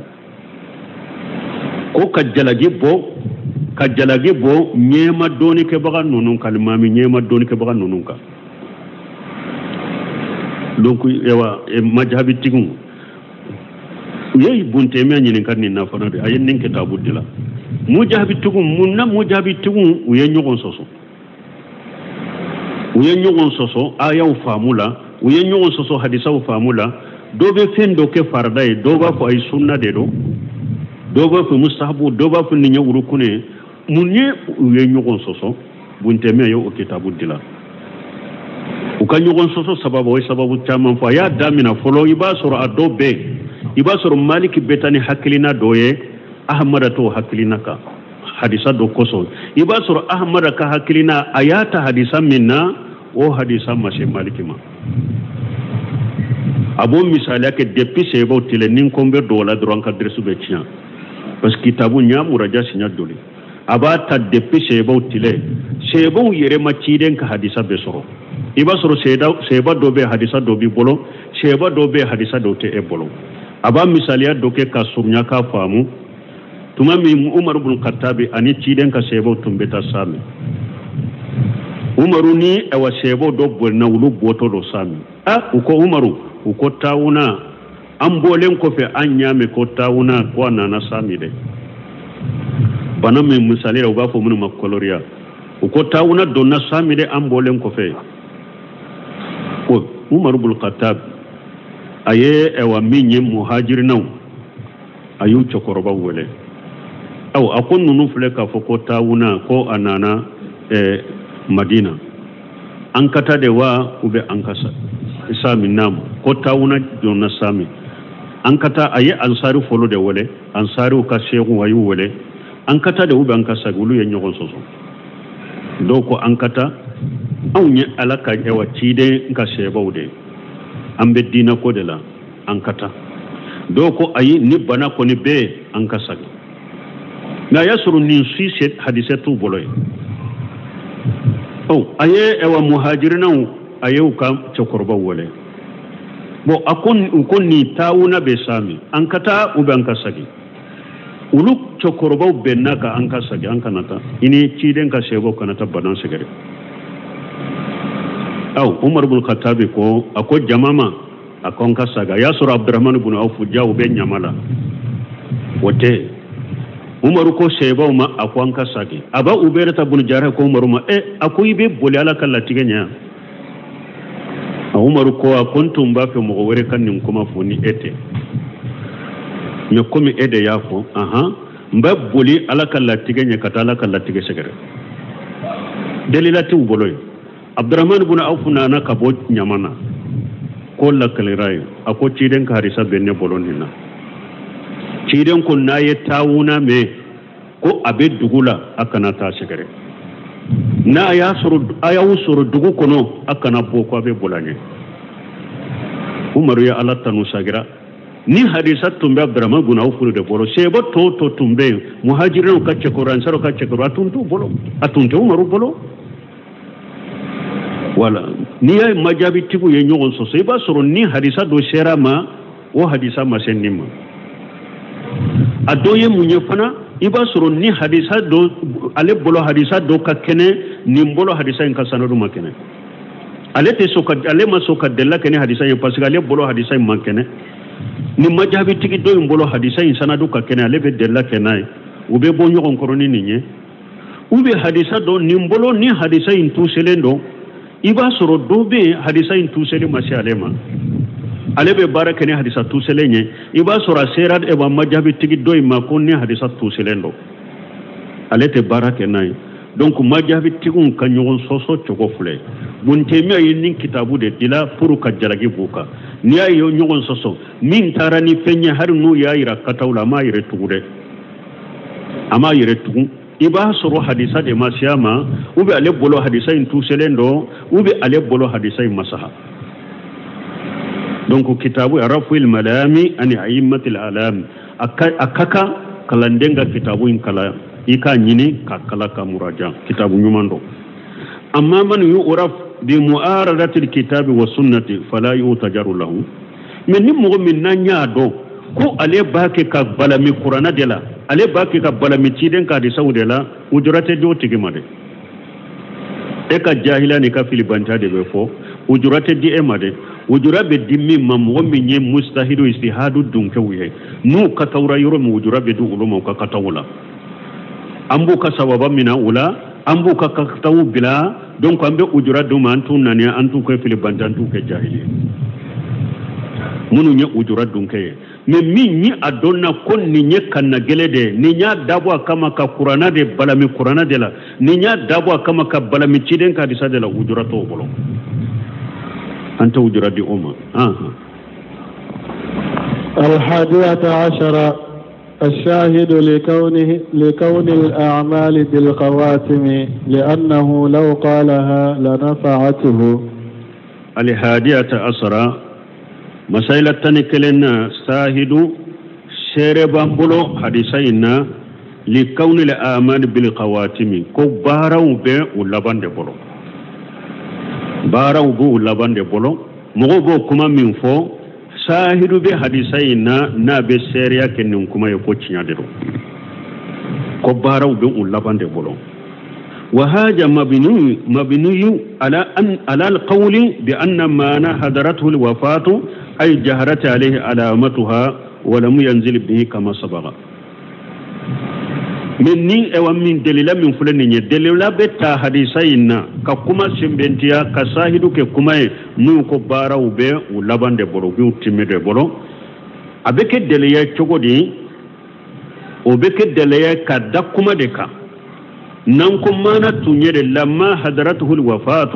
ko ka jalaki bɔ ɲɛma dɔɔnikɛbaga ninnu kan, alimami ɲɛma dɔɔnikɛbaga ninnu kan. Donc yawa majahabitigiw u ye Ibn Taymiyyah ɲininka nin na fana de, a ye nin kitabu dila mujahabitigiw mun na, mujahabitigiw u ye ɲɔgɔn sɔsɔ, u ye ɲɔgɔn sɔsɔ ayaw faamu la, u ye ɲɔgɔn sɔsɔ hadisaw faamu la, dɔw bɛ fɛn dɔ kɛ farida ye, dɔw b'a fɔ ayi sunna de don, dɔw b'a fɔ mustahabu, dɔw b'a fɔ nin ye wurukun ye. Mun ye u ye ɲɔgɔn sɔsɔ? Ibn Taymiyyah ye o kitabu dila. U U ka ɲɔgɔn sɔsɔ sababu o ye sababu caman fɔ. A y'a daminɛ fɔlɔ, i b'a sɔrɔ a dɔw bɛ yen, i b'a sɔrɔ Maliki bɛ taa ni hakilina dɔ ye, Ahamada t'o hakilina kan hadisa dɔ kosɔn. I b'a sɔrɔ Ahamada ka hakilina a y'a ta hadisa min na, o hadisa ma se Maliki ma. A b'o misaliya kɛ depuis seebaw tile, ni n ko n bɛ don o la dɔrɔn ka dɛrɛsu bɛ tiɲɛ, parce que kitabu n y'a muraja siɲɛ joli. A b'a ta depuis seebaw tile, seebaw yɛrɛ ma ciden ka hadisa bɛɛ sɔrɔ. I b'a sɔrɔ seeba dɔ bɛ hadisa dɔ b'i bolo, seeba dɔ bɛ hadisa dɔ tɛ e bolo. A b'a misaliya dɔ kɛ ka surunya k'a faamu. Tuma min Umaru bin Khattabi ani ciden ka seebaw tun bɛ taa Sami, Umaru ni awa seebaw dɔ bolina, olu bɔtɔ dɔ Sami. A u ko Umaru, u ko taawuna, an bɔlen kɔfɛ an y'a mɛn ko taawuna ko a nana Sami dɛ. Bana min misali la u b'a fɔ minnu ma koloriya, u ko taawuna donna Sami dɛ an bɔlen kɔfɛ. Ko Umaru bin Khattab a ye awa min ye muhajirinaw, a y'u cɛkɔrɔba wele. Aw a ko ninnu filɛ k'a fɔ ko taawuna ko a nana Madina, an ka taa de wa u bɛ an ka Sami naamu, ko taawuna donna Sami, an ka taa. A ye ansari fɔlɔ de wele, ansariw ka seeku a y'u wele, an ka taa de u bɛ an ka sagi. Olu ye ɲɔgɔn sɔsɔ, dɔw ko an ka taa, anw ye Ala ka ɛwa ciden ka seebaw de ye, an bɛ diinɛ ko de la, an ka taa. Dɔw ko ayi, ni bana kɔni bɛ yen, an ka sagi. Nka a y'a sɔrɔ nin si hadisɛ t'u bolo ye. Ɔ a ye ɛwa muhajirinaw, a y'u ka cɛkɔrɔbaw wele. Bon a ko u ko nin taawuna bɛ Sami, an ka taa u bɛ an ka sagi. Olu cɛkɔrɔbaw bɛnna ka an ka sagi, an kana taa, i ni ciden ka seebaw kana taa bana sɛgɛrɛ. Aw Umaru bin Khattabi ko a ko jama ma, a ko an ka sagi. A y'a sɔrɔ Abdurahmani bin Awfu ja u bɛ ɲama la, o tɛ. Umaru ko seebaw ma, a ko an ka sagi. A b'a Ubaydata bin Jarrah ko Umaru ma, a ko i bɛ boli Ala ka latigɛ ɲɛ. A Umaru ko a ko n tun b'a fɛ mɔgɔ wɛrɛ ka nin kuma fɔ ni e tɛ, mɛ komi e de y'a fɔ, ahan, n bɛ boli Ala ka latigɛ ɲɛ ka taa Ala ka latigɛ sɛgɛrɛ. Dalila t'u bolo yen. Abdurahmani bin Awf nana ka bɔ ɲama na, ko lakalira ye, a ko ciden ka hadisa bɛ ne bolo nin na. Ciden ko n'a ye taawuna mɛn ko a bɛ dugu la, a kana taa sɛgɛrɛ. N'a y'a sɔrɔ a y'aw sɔrɔ dugu kɔnɔ, a kana bɔ ko a bɛ boli a ɲɛ. Umaru ye Ala tanu sagira. Ni hadisa tun bɛ Abdurahmani bin Awf de bolo, seeba tɔ tɔ tun bɛ yen, muhajirinaw ka cɛkɔrɔba, ansaraw ka cɛkɔrɔba, a tun t'u bolo, a tun tɛ Umaru bolo. Wala n'i y'a ye majaabitigiw ye ɲɔgɔn sɔsɔ, i b'a sɔrɔ ni hadisa dɔ sera ma, o hadisa ma se nin ma. A dɔ ye mun ye fana, i b'a sɔrɔ ni hadisa dɔ ale bolo, hadisa dɔ ka kɛnɛ, nin bolo hadisa in ka sanadu ma kɛnɛ. Ale tɛ sɔn ka, ale ma sɔn ka delila kɛ ni hadisa ye, parce que ale bolo hadisa in man kɛnɛ. Ni majaabitigi dɔ in bolo hadisa in sanadu ka kɛnɛ, ale bɛ delila kɛ n'a ye, u bɛ bɔ ɲɔgɔn kɔrɔ ni nin ye. U bɛ hadisa dɔ nin bolo, ni hadisa in tuselen don, i b'a sɔrɔ dɔ bɛ yen hadisa in tuselen ma se ale ma, ale bɛ baara kɛ ni hadisa tuselen ye. I b'a sɔrɔ a sera ɛwa majaabitigi dɔ in ma ko ni hadisa tuselen don, ale tɛ baara kɛ n'a ye. Donc majaabitigiw ka ɲɔgɔn sɔsɔ cogo filɛ. Ibn Taymiya ye nin kitabu de dila pour ka jalaki b'u kan. N'i y'a ye ɲɔgɔn sɔsɔ, min taara ni fɛn ye, hali n'u y'a yira kataw la, a m'a yɛrɛ tugu dɛ, a m'a yɛrɛ tugu. I b'a sɔrɔ hadisa de ma se a ma, ou bien ale bolo hadisa in tuselen don, ou bien ale bolo hadisa in masaha. Donc kitabu Raful Malami ani A'immatil Alam, a ka kan kalanden ka kitabu in kalan, i k'a ɲini ka kala ka muraja, kitabu ɲuman don. Amma man yu'raf bi mu'aradatil kitabi wa sunnati fala yutajaru lahu. Mais ni mɔgɔ min n'an y'a dɔn ko ale b'a kɛ ka balami kuranna de la, ale b'a kɛ ka balami ciden ka hadisaw de la, ujura tɛ di o tigi ma dɛ. E ka jahiliya n'i ka filibanta de bɛ fɔ, ujura tɛ di e ma dɛ. Ujura bɛ di min ma, mɔgɔ min ye mustahidu istihadu dunkɛw ye, n'u katawura yɔrɔ min, ujura bɛ di olu ma u ka kataw la. An b'u ka sababa minɛ u la, an b'u ka kataw bila, donc an bɛ ujura d'u ma, an t'u nani, an t'u kɛ filibanta, an t'u kɛ jahili ye. Minnu ye ujura dunkɛ ye, mais min ni a dɔnna ko nin ye kannagɛlɛ de ye, nin y'a dabɔ a kama ka kuranna de balami kuranna de la, nin y'a dabɔ a kama ka balami ciden ka hadisa de la, ujura t'o bolo. An tɛ ujura di o ma. 11 الشاهد لكون الأعمال بالخواتم لأنه لو قالها لنفعته. 11 مسائل التنكلنا شاهد سيربان بولو حديثينا لكون الأعمال بالخواتم كو باراو بي ولبان دي بولو باراو بو ولبان دي بولو مغو بو كما من فو شاهد بحديثينا نابي سيريا كنن كما يكو تشيا دي كو باراو بي ولبان دي بولو. وهذا مبني على القول بأن ما حضرته الوفاة أي جهرت عليه علامتها ولم ينزل به كما سبق. من نين أو من دليل من فلان دليل بتا حديثين ككما سمبنتيا كساهدو ككما نو كبارا وبي ولبان دي بولو بي تيمي دي بولو أبيك دليل تشوغودي وبيك دليل كدكما ديكا نانكم تنير لما حضرته الوفاة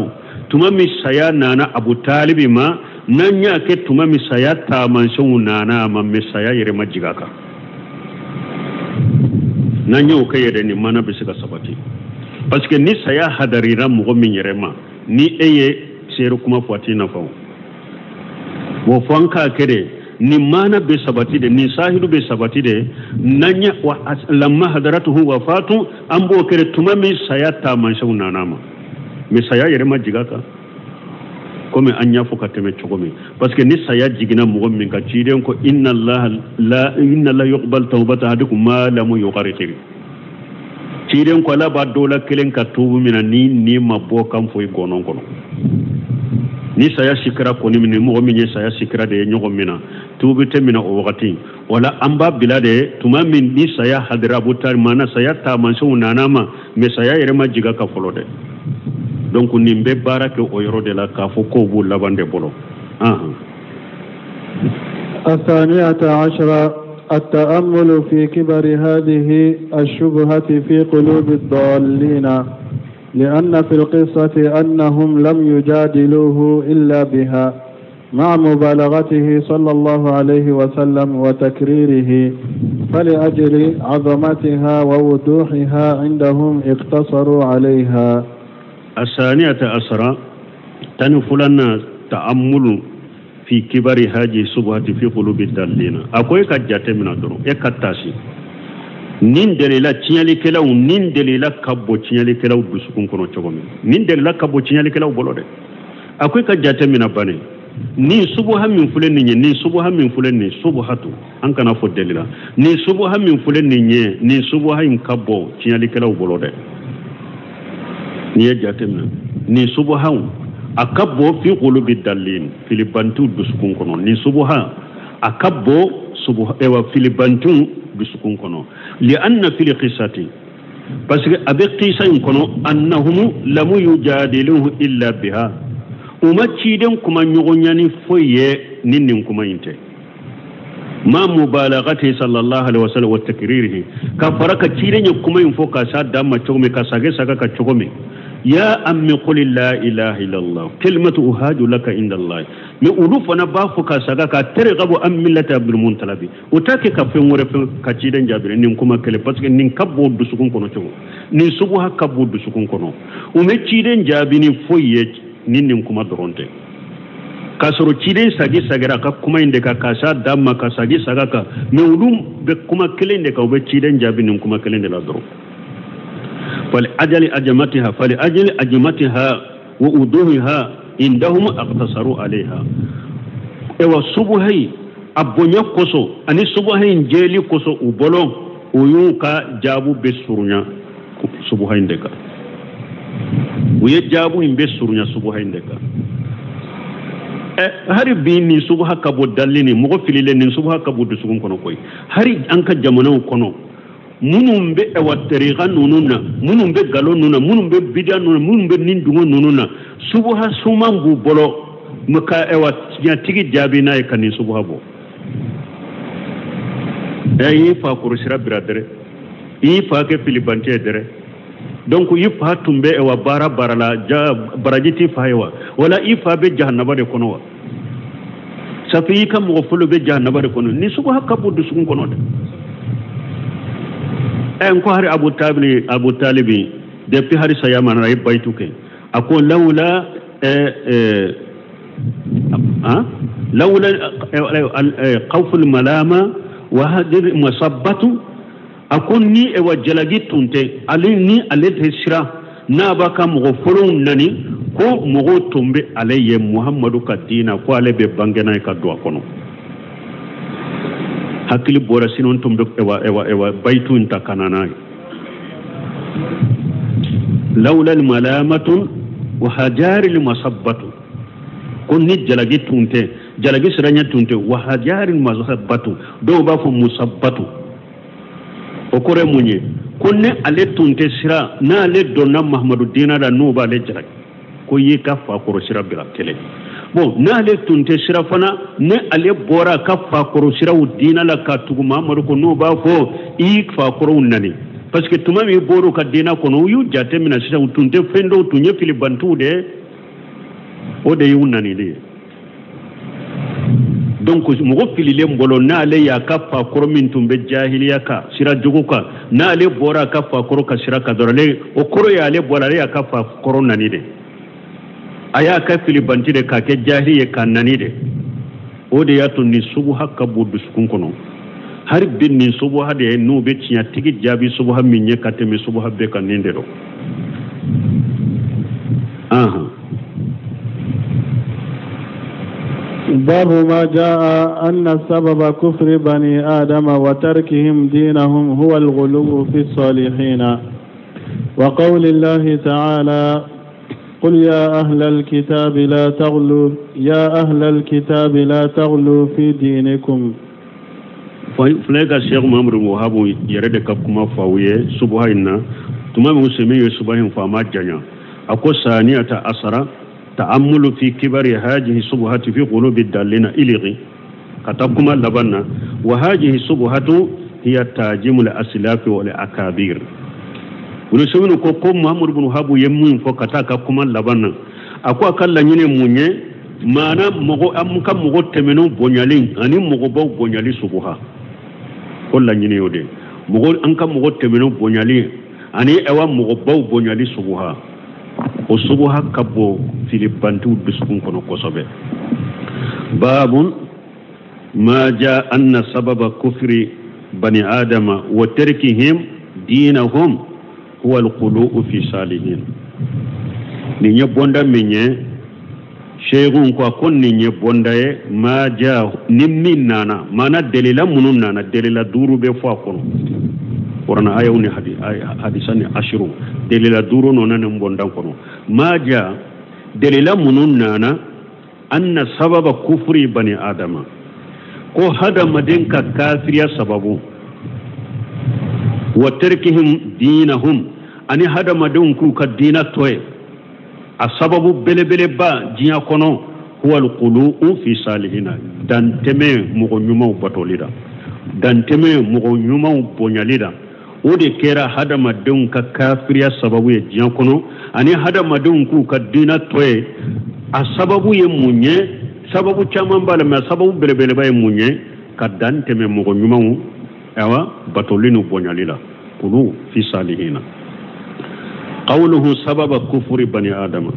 تمامي سيا نانا أبو طالب ما نانيا كي تمامي سيا تامانسو نانا مامي سيا يرما جيغاكا نانيا وكي يرني مانا بسيكا سباتي parce que ni saya hadarira mɔgɔ min yɛrɛ ma ni e ye seere kuma fɔ a t'i nafa o wa fo an k'a kɛ de ni mana bɛ sabati de ni sahidu bɛ sabati de n'an wa lamma hadaratuhu wafatu an b'o kɛ tuma min saya taamasiyɛnw nana ma mais saya yɛrɛ ma jigin a kan komi an y'a fɔ ka tɛmɛ cogo min parce que ni saya jiginna mɔgɔ min kan ciden ko inna allaha yuqbal tawbata ahadikum ma lam yugharqir ciden ko ala b'a dɔw la kelen ka tuubu min na ni ma bɔ kan foyi gɔnɔn kɔnɔ ni saya sikira kɔni min mɔgɔ min ye saya sikira de ye ɲɔgɔn min na tuubi tɛ minɛ o wagati wala an b'a bila de tuma min ni saya hadira Abu Talib maana saya taamasiyɛnw nana ma mais saya yɛrɛ ma jigin ka fɔlɔ dɛ donc nin bɛ baara kɛ o yɔrɔ de la k'a fɔ k'o b'u laban de bolo. 12 التأمل في كبر هذه الشبهة في قلوب الضالين لأن في القصة أنهم لم يجادلوه إلا بها مع مبالغته صلى الله عليه وسلم وتكريره فلأجل عظمتها ووضوحها عندهم اقتصروا عليها. 12 تنفلنا تأمل في كبر هذه الشبهة في قلوب الضالين. أكوي كجاتي من أدرو إكتاسي nin delila tiɲɛlikɛlaw nin delila ka bɔ tiɲɛlikɛlaw dusukun kɔnɔ cogo min nin delila ka bɔ tiɲɛlikɛlaw bolo dɛ a ko i ka jate minɛ bane nin subuha min filɛ nin ye nin subuha min filɛ nin subuhatu an kana fɔ delila nin subuha min filɛ nin ye nin subuha in ka bɔ tiɲɛlikɛlaw bolo dɛ n'i ye jate minɛ nin subuhaw a ka bɔ fi qulubi dalin filibantu dusukun kɔnɔ nin subuha a ka bɔ subuha ewa filibantu dusukun kɔnɔ li'anna fil qissati parce que a bɛ qissa in kɔnɔ annahum lam yujadiluhu illa biha u ma ciden kuma ɲɔgɔnya ni foyi ye ni nin kuma in tɛ ma mubalagati sallallahu alaihi wasallam wa takririhi ka fara ka ciden ye kuma in fɔ ka s'a dan ma cogo min ka sage saga ka cogo min ya ammi qul la ilaha illallah kalimatu uhaju laka inda allah mais olu fana b'a fɔ ka saga ka targhabu an millati abdul muttalibi o t'a kɛ ka fɛn wɛrɛ fɛn ka ciden jaabi nin kuma kɛlɛ parce que nin ka bon dusukun kɔnɔ cogo nin subuha ka bon dusukun kɔnɔ u bɛ ciden jaabi ni foyi ye ni nin kuma dɔrɔn tɛ k'a sɔrɔ ciden sagi sagira ka kuma in de kan ka s'a dan ma ka sagi saga kan mais olu bɛ kuma kelen de kan u bɛ ciden jaabi nin kuma kelen de la dɔrɔn. فلأجل أجمتها فلأجل أجمتها ووضوحها عندهم اقتصروا عليها. ewa subuhi abonya koso ani subuhi njeli koso ubolo uyuka jabu besurunya subuhi ndeka uye jabu imbesurunya subuhi ndeka hari bi ni subuha kabo dalini mogo filile ni subuha kabo dusukun kono koy hari anka jamanaw kono minnu bɛ ɛwa tariqa ninnu na minnu bɛ galon ninnu na minnu bɛ bidiya ninnu na minnu bɛ nin dungo ninnu na subuha suman b'u bolo ka ɛwa tiɲɛtigi jaabi n'a ye ka nin subuha bɔ ɛ y'i fa kurusira bira dɛrɛ i y'i fa kɛ filibantɛ ye dɛrɛ Donc i fa tun bɛ wa baara baara la baraji t'i fa ye wa wala i fa bɛ jahanaba de kɔnɔ wa safi i ka mɔgɔ fɔlɔ bɛ jahanaba de kɔnɔ ni subuha ka bon dusukun kɔnɔ dɛ ɛ n ko hari Abu Talibi Abu Talibi depuis hari saya ma na a ye bayitu kɛ a ko lawula lawula khawful malama wa hadir masabbatu a ko ni ewa jalagi tun tɛ ale ni ale tɛ siran n'a b'a ka mɔgɔ fɔlɔw nani ko mɔgɔw tun bɛ ale ye Muhammadu ka diina ko ale bɛ bange n'a ye ka don a kɔnɔ hakili bɔra sinon tun bɛ ewa ewa ewa bayitu in ta ka na n'a ye lawula malamatu wa hajari masabbatu ko ni jalagi tun tɛ jalagi siranya tun tɛ wa hajari masabbatu dɔw b'a fɔ musabbatu o kɔrɔ ye mun ye ko ni ale tun tɛ sira n'ale donna Mahamadu diina la n'o b'ale jalaki ko i y'i ka fakɔrɔ sira bila kelen bon n'ale tun tɛ sira fana ni ale bɔra a ka fakɔrɔ siraw diina la ka tugu Mahamadu kɔ n'o b'a fɔ i y'i fakɔrɔw nani parce que tuma min i bɔr'u ka diina kɔnɔ u y'u jate minɛ sisan u tun tɛ fɛn dɔw tun ye filibantiw de ye o de y'u nanili ye donc mɔgɔ fililen bolo n'ale y'a ka fakɔrɔ min tun bɛ jahiliya kan sira jugu kan n'ale bɔra a ka fakɔrɔ ka sira kan dɔrɔn o kɔrɔ ye ale bɔra ale y'a ka fakɔrɔ nani de a y'a ka filibanti de k'a kɛ jahili ye k'a nani de o de y'a to nin subuha ka bon dusukun kɔnɔ hali bi nin subuha de ye n'u bɛ tiɲɛtigi jaabi subuha min ye ka tɛmɛ subuha bɛɛ kan nin de don. باب ما جاء أن سبب كفر بني آدم وتركهم دينهم هو الغلو في الصالحين وقول الله تعالى قل يا أهل الكتاب لا تغلوا يا أهل الكتاب لا تغلوا في دينكم. Filɛ Cheikh Muhammadu Wahabu yɛrɛ de ka kuma fɔ aw ye subuha in na tuma min Useymin ye subuha in fɔ a ma janya a ko saniyata asara ta'ammulu fi kibari hajihi subuhati fi qulubi dallina ilighi ka taa kuma laban na wa hajihi subuhatu hiya tajimul aslafi wal akabir. Useymin ko ko Muhammadu bin Wahabu ye mun fɔ ka taa ka kuma laban na a ko a ka laɲini mun ye maana mɔgɔ an ka mɔgɔ tɛmɛnenw bonyali ani mɔgɔbaw bonyali subuha ko laɲini y'o de mɔgɔ an ka mɔgɔ tɛmɛnenw bonyali ani ɛwa mɔgɔbaw bonyali subuha o subuha ka bon filibantiw dusukun kɔnɔ kosɛbɛ. Babun ma ja anna sababa kufri bani adama wa tarkihim dinahum huwa alqulu'u fi salihin. Nin ye bonda min ye Cheikhun ko a ko nin ye bonda ye ma ja ni min nana maana delila minnu nana delila duuru bɛ fɔ a kɔnɔ kurana ayaw ni hadisa ni ashiru delila duuru nɔ nana bonda kɔnɔ ma ja delila minnu nana anna sababa kufri bani adama ko hadamaden ka kafiriya sababu wa tarkihim dinahum ani hadamadenw k'u ka diina to ye a sababu belebeleba diɲɛ kɔnɔ huwa alqulu'u fi salihina dantɛmɛ mɔgɔ ɲumanw batoli la dantɛmɛ mɔgɔ ɲumanw bonyali la o de kɛra hadamadenw ka kafiriya sababu ye diɲɛ kɔnɔ ani hadamadenw k'u ka diina to ye a sababu ye mun ye sababu caman b'a la mɛ a sababu belebeleba ye mun ye ka dan tɛmɛ mɔgɔ ɲumanw awa batoli n'u bonyali la kulu fi salihina. Qawluhu sababa kufuri bani adama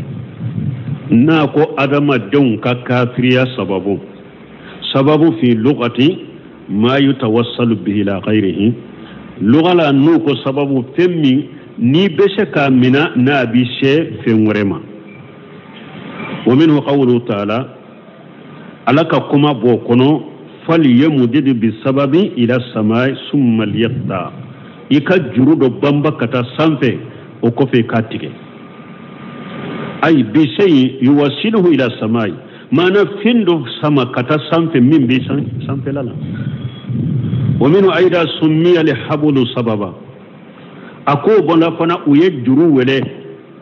n'a ko adamadenw ka kafiriya sababu sababu fi lugati ma yutawassalu bihi ila ghayrihi luga la n'u ko sababu fɛn min n'i bɛ se k'a minɛ n'a bɛ se fɛn wɛrɛ ma. Wa minhu qawluhu ta'ala ala ka kuma b'o kɔnɔ falyamudid bisababi ila samai summa liyaqta i ka juru dɔ banba ka taa sanfɛ o kɔfɛ i k'a tigɛ ay bishayi yuwasiluhu ila samai maana fɛn dɔ sama ka taa sanfɛ min bɛ sanfɛla la. Wa minhu aida summiya lihabulu sababa a k'o bɔnna fana u ye juru wele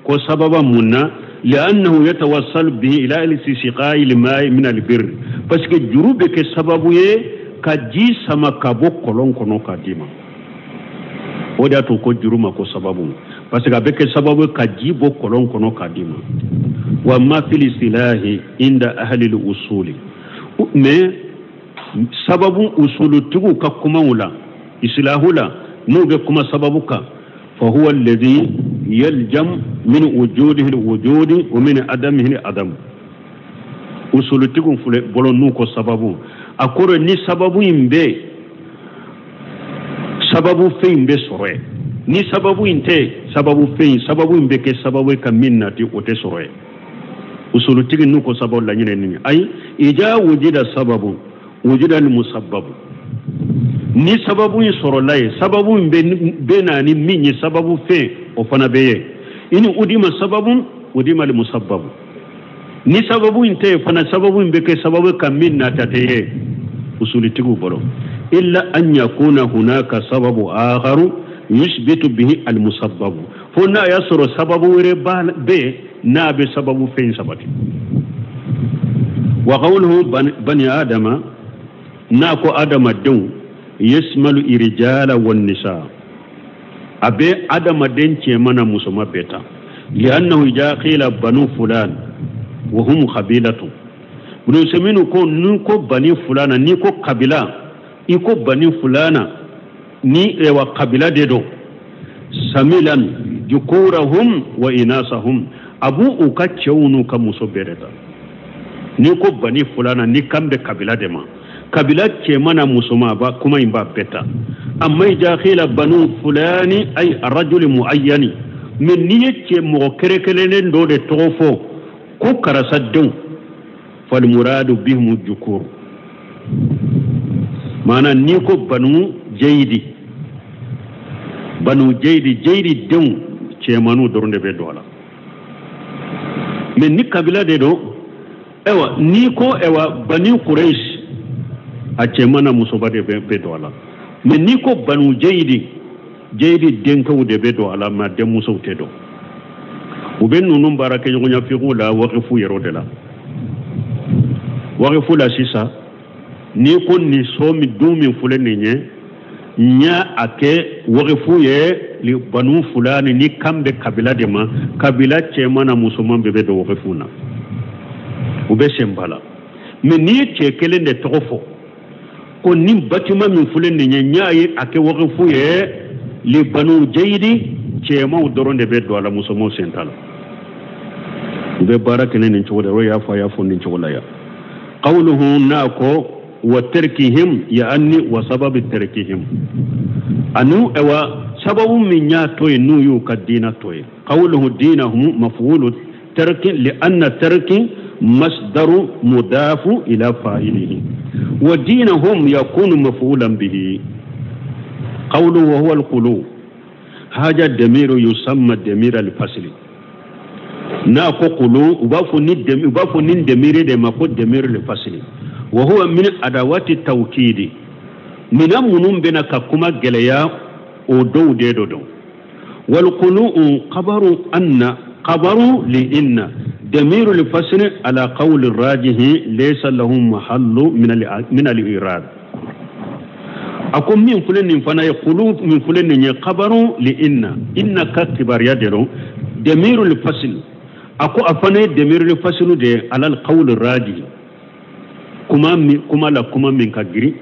ko sababa mun na li'annahu yatawassalu bihi ila iltisiqai lmai min albirr parce que juru bɛ kɛ sababu ye ka ji sama ka bɔ kɔlɔn kɔnɔ k'a d'i ma o de y'a to ko juru ma ko sababu Parce que a bɛ kɛ sababu ka ji bɔ kɔlɔn kɔnɔ k'a d'i ma. Wa ma fil istilahi inda ahli al-usuli, mais sababu usulutigiw ka kumaw la, istilahu la, n'u bɛ kuma sababu kan, fa huwa alladhi yaljam min wujudihi al-wujudi wa min adamihi al-adam. Usulutigiw filɛ bolo n'u ko sababu, a kɔrɔ ni sababu in bɛ, sababu fɛn in bɛ sɔrɔ yen, ni sababu in tɛ, sababu fɛn in, sababu in bɛ kɛ sababu ye ka min nati, o tɛ sɔrɔ yen. Usulutigi n'u ko sababu laɲini nin ye, ayi, ija wujida sababu wujida ni musabbabu, ni sababu in sɔrɔla yen, sababu in bɛ na ni min ye, sababu fɛn o fana bɛ yen. Ini udima sababu udima li musabbabu, ni sababu in tɛ yen fana, sababu in bɛ kɛ sababu ka min nata tɛ ye usulutigiw bolo. Illa an yakuna hunaka sababu akharu yuthbitu bihi almusabbabu, fo n'a y'a sɔrɔ sababu wɛrɛ bɛ yen n'a bɛ sababu fɛn sabati. Wa qawluhu bani adama, n'a ko adamadenw, yasmalu irjala wan nisa, a bɛ adamaden cɛman na musoman bɛɛ ta. Li'annahu idha qila banu fulan wa hum qabilatu, Ibn Usaymin ko ni ko bani fulana, ni ko kabila, i ko bani fulana ni ewa kabila de don, samilan jukurahum wa inasahum, abu u ka cɛw n'u ka muso bɛɛ de ta. Ni ko bani fulana, ni kan bɛ kabila de ma, kabila cɛman na musoman, ba kuma in b'a bɛɛ ta. Amma idha qila banu fulani ay rajuli muayyani, mais n'i ye cɛ mɔgɔ kɛrɛnkɛrɛnnen dɔ de tɔgɔ fɔ ko karisa denw, fal muradu bihim jukur, maana n'i ko banu jayidi, banu jayidi, jayidi denw cɛmanw dɔrɔn de bɛ don a la. Mais ni kabila de don, ayiwa, n'i ko ayiwa bani Quraysh, a cɛman na musoba de bɛ don a la. Mais n'i ko banu jayidi, jayidi denkɛw de bɛ don a la, mais denmusow tɛ don. U bɛ ninnu baara kɛ ɲɔgɔnya fiku la, waqifu yɛrɛ de la. Waqifu la sisan, n'i ko nin so min dun min filɛ nin ye, n y'a a kɛ waqifu ye banu fulani, ni kan bɛ kabila de ma, kabila cɛman na musoman bɛɛ bɛ don waqifu na, u bɛ sen ba la. Mais n'i ye cɛ kelen de tɔgɔ fɔ ko nin bâtiment min filɛ nin ye, n y'a ye a kɛ waqifu ye li banu jayidi, cɛmanw dɔrɔn de bɛ don a la, musomanw sen t'a la. U bɛ baara kɛ nin cogo de la, o y'a fɔ a y'a fɔ nin cogo la yan. Qawluhu n'a ko wa tarkihim ya'ni wa sababi tarkihim, anu awa sababu min y'a to yen n'u y'u ka diina to yen. Qawluhu dinahum maf'ulu tarki li anna tarki masdaru mudafu ila fa'ilihi wa dinahum yakunu maf'ulan bihi. Qawluhu wa huwa al-qulub, haja damiru yusamma damir al-fasli, n'a ko qulu, u b'a fɔ ni damiri de ma ko damir al-fasli. Wa huwa min adawati tawkidi, mina minnu bɛna ka kuma gɛlɛya o dɔw de don. Wal qulu'u khabaru anna khabaru li inna damiru al-fasli ala qawli rajihi laysa lahu mahallu min al-i'rab. A ko min filɛ nin fana ye, qulu min filɛ nin ye khabaru li inna, inna ka kibariya de don, damiru al-fasli, a ko a fana ye damiru al-fasli de ye ala al-qawli rajihi, kuma la kuma min ka girin,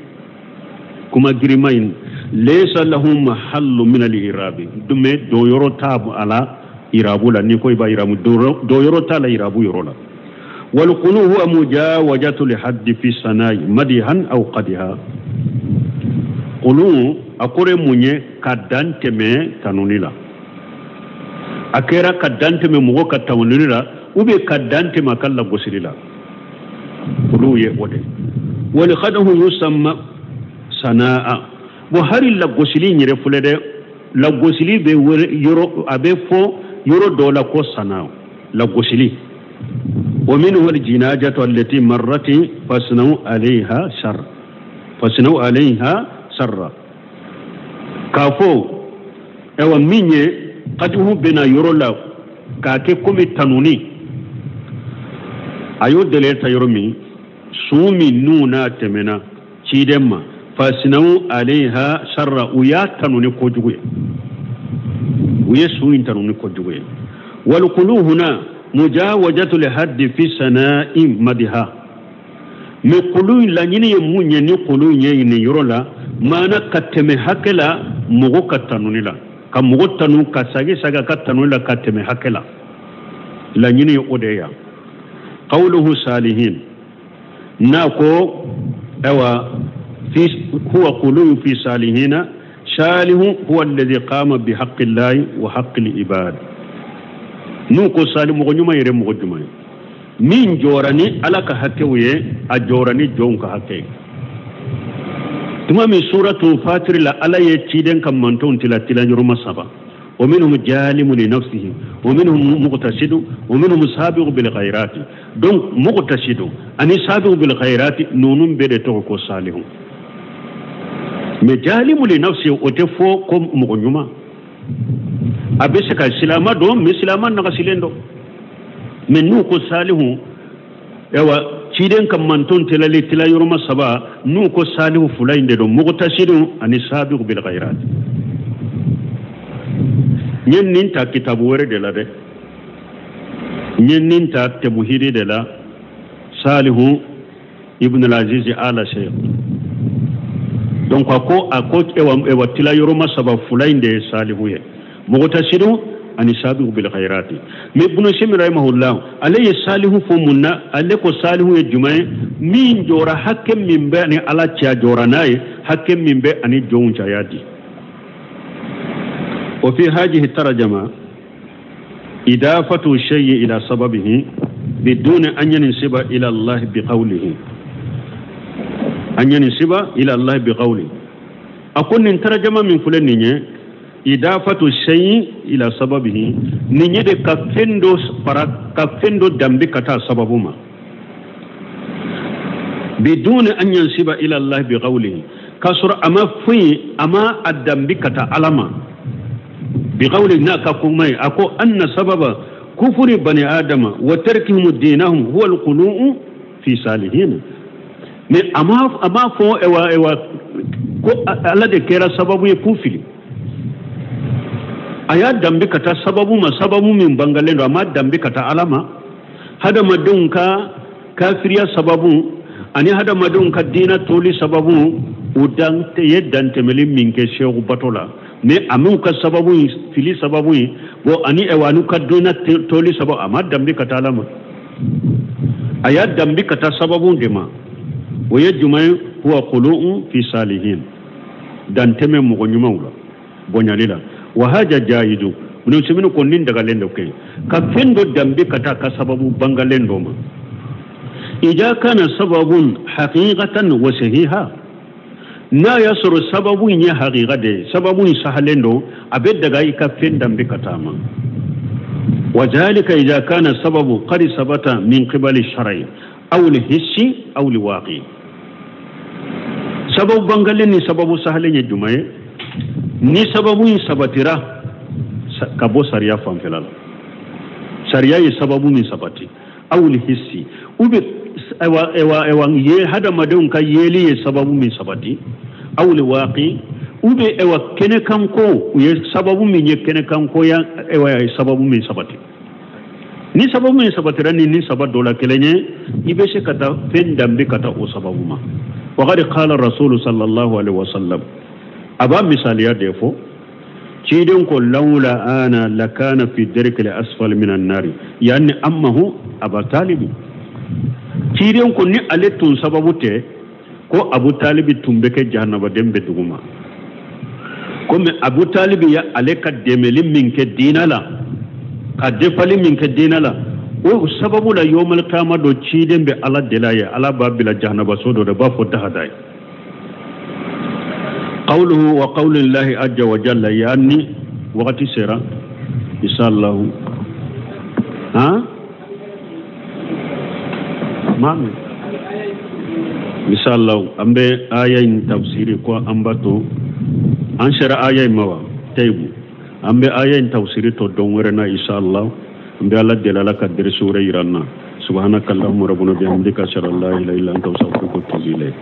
kuma girima in laysa lahu mahallu min al-i'rabi, mais do yɔrɔ t'a a la irabu la, n'i ko i b'a irabu, do yɔrɔ t'a la irabu yɔrɔ la. Wal qulu huwa mujawazatu li haddi fi sana'i madihan aw qadiha. Qulu a kɔrɔ ye mun ye? Ka dan tɛmɛ tanuni la. A kɛra ka dan tɛmɛ mɔgɔ ka tanuni la, ou bien ka dan tɛmɛ a ka lagosili la. Olu ye o de. Wal khadahu yusamma sanaa, bon hari lagosili in yɛrɛ filɛ dɛ, lagosili bɛ yɔrɔ, a bɛ fɔ yɔrɔ dɔw la ko sanaa, lagosili. Wa minhu al-jinajatu allati marrat fasnau alayha shar, fasnau alayha sarra. K'a fɔ ayiwa min ye kadihu bɛna yɔrɔ la k'a kɛ komi tanuni, a y'o dɛlɛ ta yɔrɔ min, sun min n'u n'a tɛmɛna ciden ma, fasinaw alayha sarra, u y'a tanu ni kojugu ye. U ye su in tanu ni kojugu ye. Walqulu huna mujawazatu lihaddi fi sana'i madiha. Mais kulu in laɲini ye mun ye ni kulu in ye nin yɔrɔ la, maana ka tɛmɛ hakɛ la mɔgɔ ka tanuni la, ka mɔgɔ tanu ka sagi sagi ka tanuni la ka tɛmɛ hakɛ la, laɲini ye o de ye yan. Qawluhu salihin n'a ko ayiwa fi huwa qulu fi salihina salihu huwa alladhi qama bi haqqi llahi wa haqqi al-ibad. N'u ko sali mɔgɔ ɲuman yɛrɛ mɔgɔ jumɛn ye min jɔra ni Ala ka hakɛw ye, a jɔra ni jɔnw ka hakɛ ye. Tuma min suratu Fatir la Ala ye ciden ka mantonw tila tila yɔrɔma saba. Wa minhum jalimu li nafsihi wa minhum muqtasidu wa minhum sabiqu bil khairati. Donc muqtasidu ani sabiqu bil khairati ninnu bɛɛ de tɔgɔ ko salihu. Mais jalimu li nafsihi o tɛ fɔ ko mɔgɔ ɲuman. A bɛ se ka silama don, mais silama nagasilen don. Mais n'u ko salihu, yawa ciden ka manton tilali tila yɔrɔma saba, n'u ko salihu fila in de don, muqtasidu ani sabiqu bil khairat. N ye nin ta kitabu wɛrɛ de la dɛ, n ye nin ta temuhiri de la, Salihu ibn al-Aziz ala Sheikh. Donc a ko ewa tila yɔrɔma saba fila in de ye salihu ye, muqtasidu ani sabiqu bil khairati. Mais Ibn Simi rahimahullah ale ye salihu fɔ mun na? Ale ko salihu ye jumɛn ye? Min jɔra hakɛ min bɛ ani Ala cɛ a jɔra n'a ye, hakɛ min bɛ ani jɔnw cɛ a y'a di. Wa fi hadhihi tarjama idafatu shay'i ila sababihi biduni an yansiba ila Allah biqawlihi, an yansiba ila Allah biqawlihi. A ko nin tarjama min filɛ nin ye, idafatu shay'i ila sababihi, nin ye de ka fɛn dɔ fara, ka fɛn dɔ danbe ka taa sababu ma, biduni an yansiba ila Allah biqawlihi, k'a sɔrɔ a ma foyi, a ma a danbe ka taa Ala ma. Biqawlihi n'a ka kuma ye, a ko anna sababa kufuri bani adama wa tarkihim dinahum huwa alqulu'u fi salihin. Mais a ma fɔ ewa ko Ala de kɛra sababu ye k'u fili. A y'a danbe ka taa sababu ma, sababu min bangalen don, a ma danbe ka taa Ala ma. Hadamadenw ka kafiriya sababu ani hadamadenw ka diinɛ toli sababu, u dan ye dantɛmɛli min kɛ seku bato la, mais a m'u ka sababu in fili sababu ye, bon ani ewa n'u ka diinɛ toli sababu, a ma danbe ka taa Ala ma. A y'a danbe ka taa sababu de ma. O ye jumɛn ye? Huwa qulu'un fi salihin, dantɛmɛ mɔgɔ ɲumanw la, bonyali la. Wa haja jahidu, Ibn Simi ko nin dagalen dɔ kɛ ka fɛn dɔ danbe ka taa ka sababu bangalen dɔ ma. Ida kana sababun haqiqatan wa sahiha, n'a y'a sɔrɔ sababu in ye haqiqa de ye, sababu in sahalen don, a bɛ daga i ka fɛn danbe ka taa ma. Wa zalika ida kana sababu qad sabata min qibali shar'i aw al-hissi aw al-waqi. Sababu bangalen ni sababu sahalen ye jumɛn ye? Ni sababu in sabatira ka bɔ sariya fanfɛla la, sariya ye sababu min sabati, aw hissi, u bɛ ewa ye hadamadenw ka yeli ye sababu min sabati, aw waaqi, u bɛ ewa kɛnɛkanko u ye sababu min ye kɛnɛkanko ya ewa ye sababu min sabati. Ni sababu min sabatira ni saba dɔ la kelen ye, i bɛ se ka taa fɛn danbe ka taa o sababu ma. Wa qad qala rasulu sallallahu alaihi wasallam, a b'a misaliya de fɔ ciden ko lawla ana lakana fi darki al-asfal min an-nari, yani ammahu Abu Talib. Ciden ko ni ale tun sababu tɛ ko Abu Talib tun bɛ kɛ jahanabaden bɛ dugu ma. Komi Abu Talib ya ale ka dɛmɛli min kɛ diinɛ la, ka defali min kɛ diinɛ la, o sababu la yawmal qiyama dɔ ciden bɛ Ala deli ye, Ala b'a bila jahanabaso dɔ de b'a fɔ dahada ye. قوله وقول الله عز وجل، يعني وقت سيرا إن شاء الله. ها ما إن شاء الله أم آية تفسير كو أم باتو أنشر آية موا تيبو أم آية تفسير تو دونورنا إن شاء الله. أم الله دلالة كدر سورة يرانا. سبحانك اللهم ربنا بحمدك أشهد أن لا إله إلا أنت أستغفرك وأتوب إليك.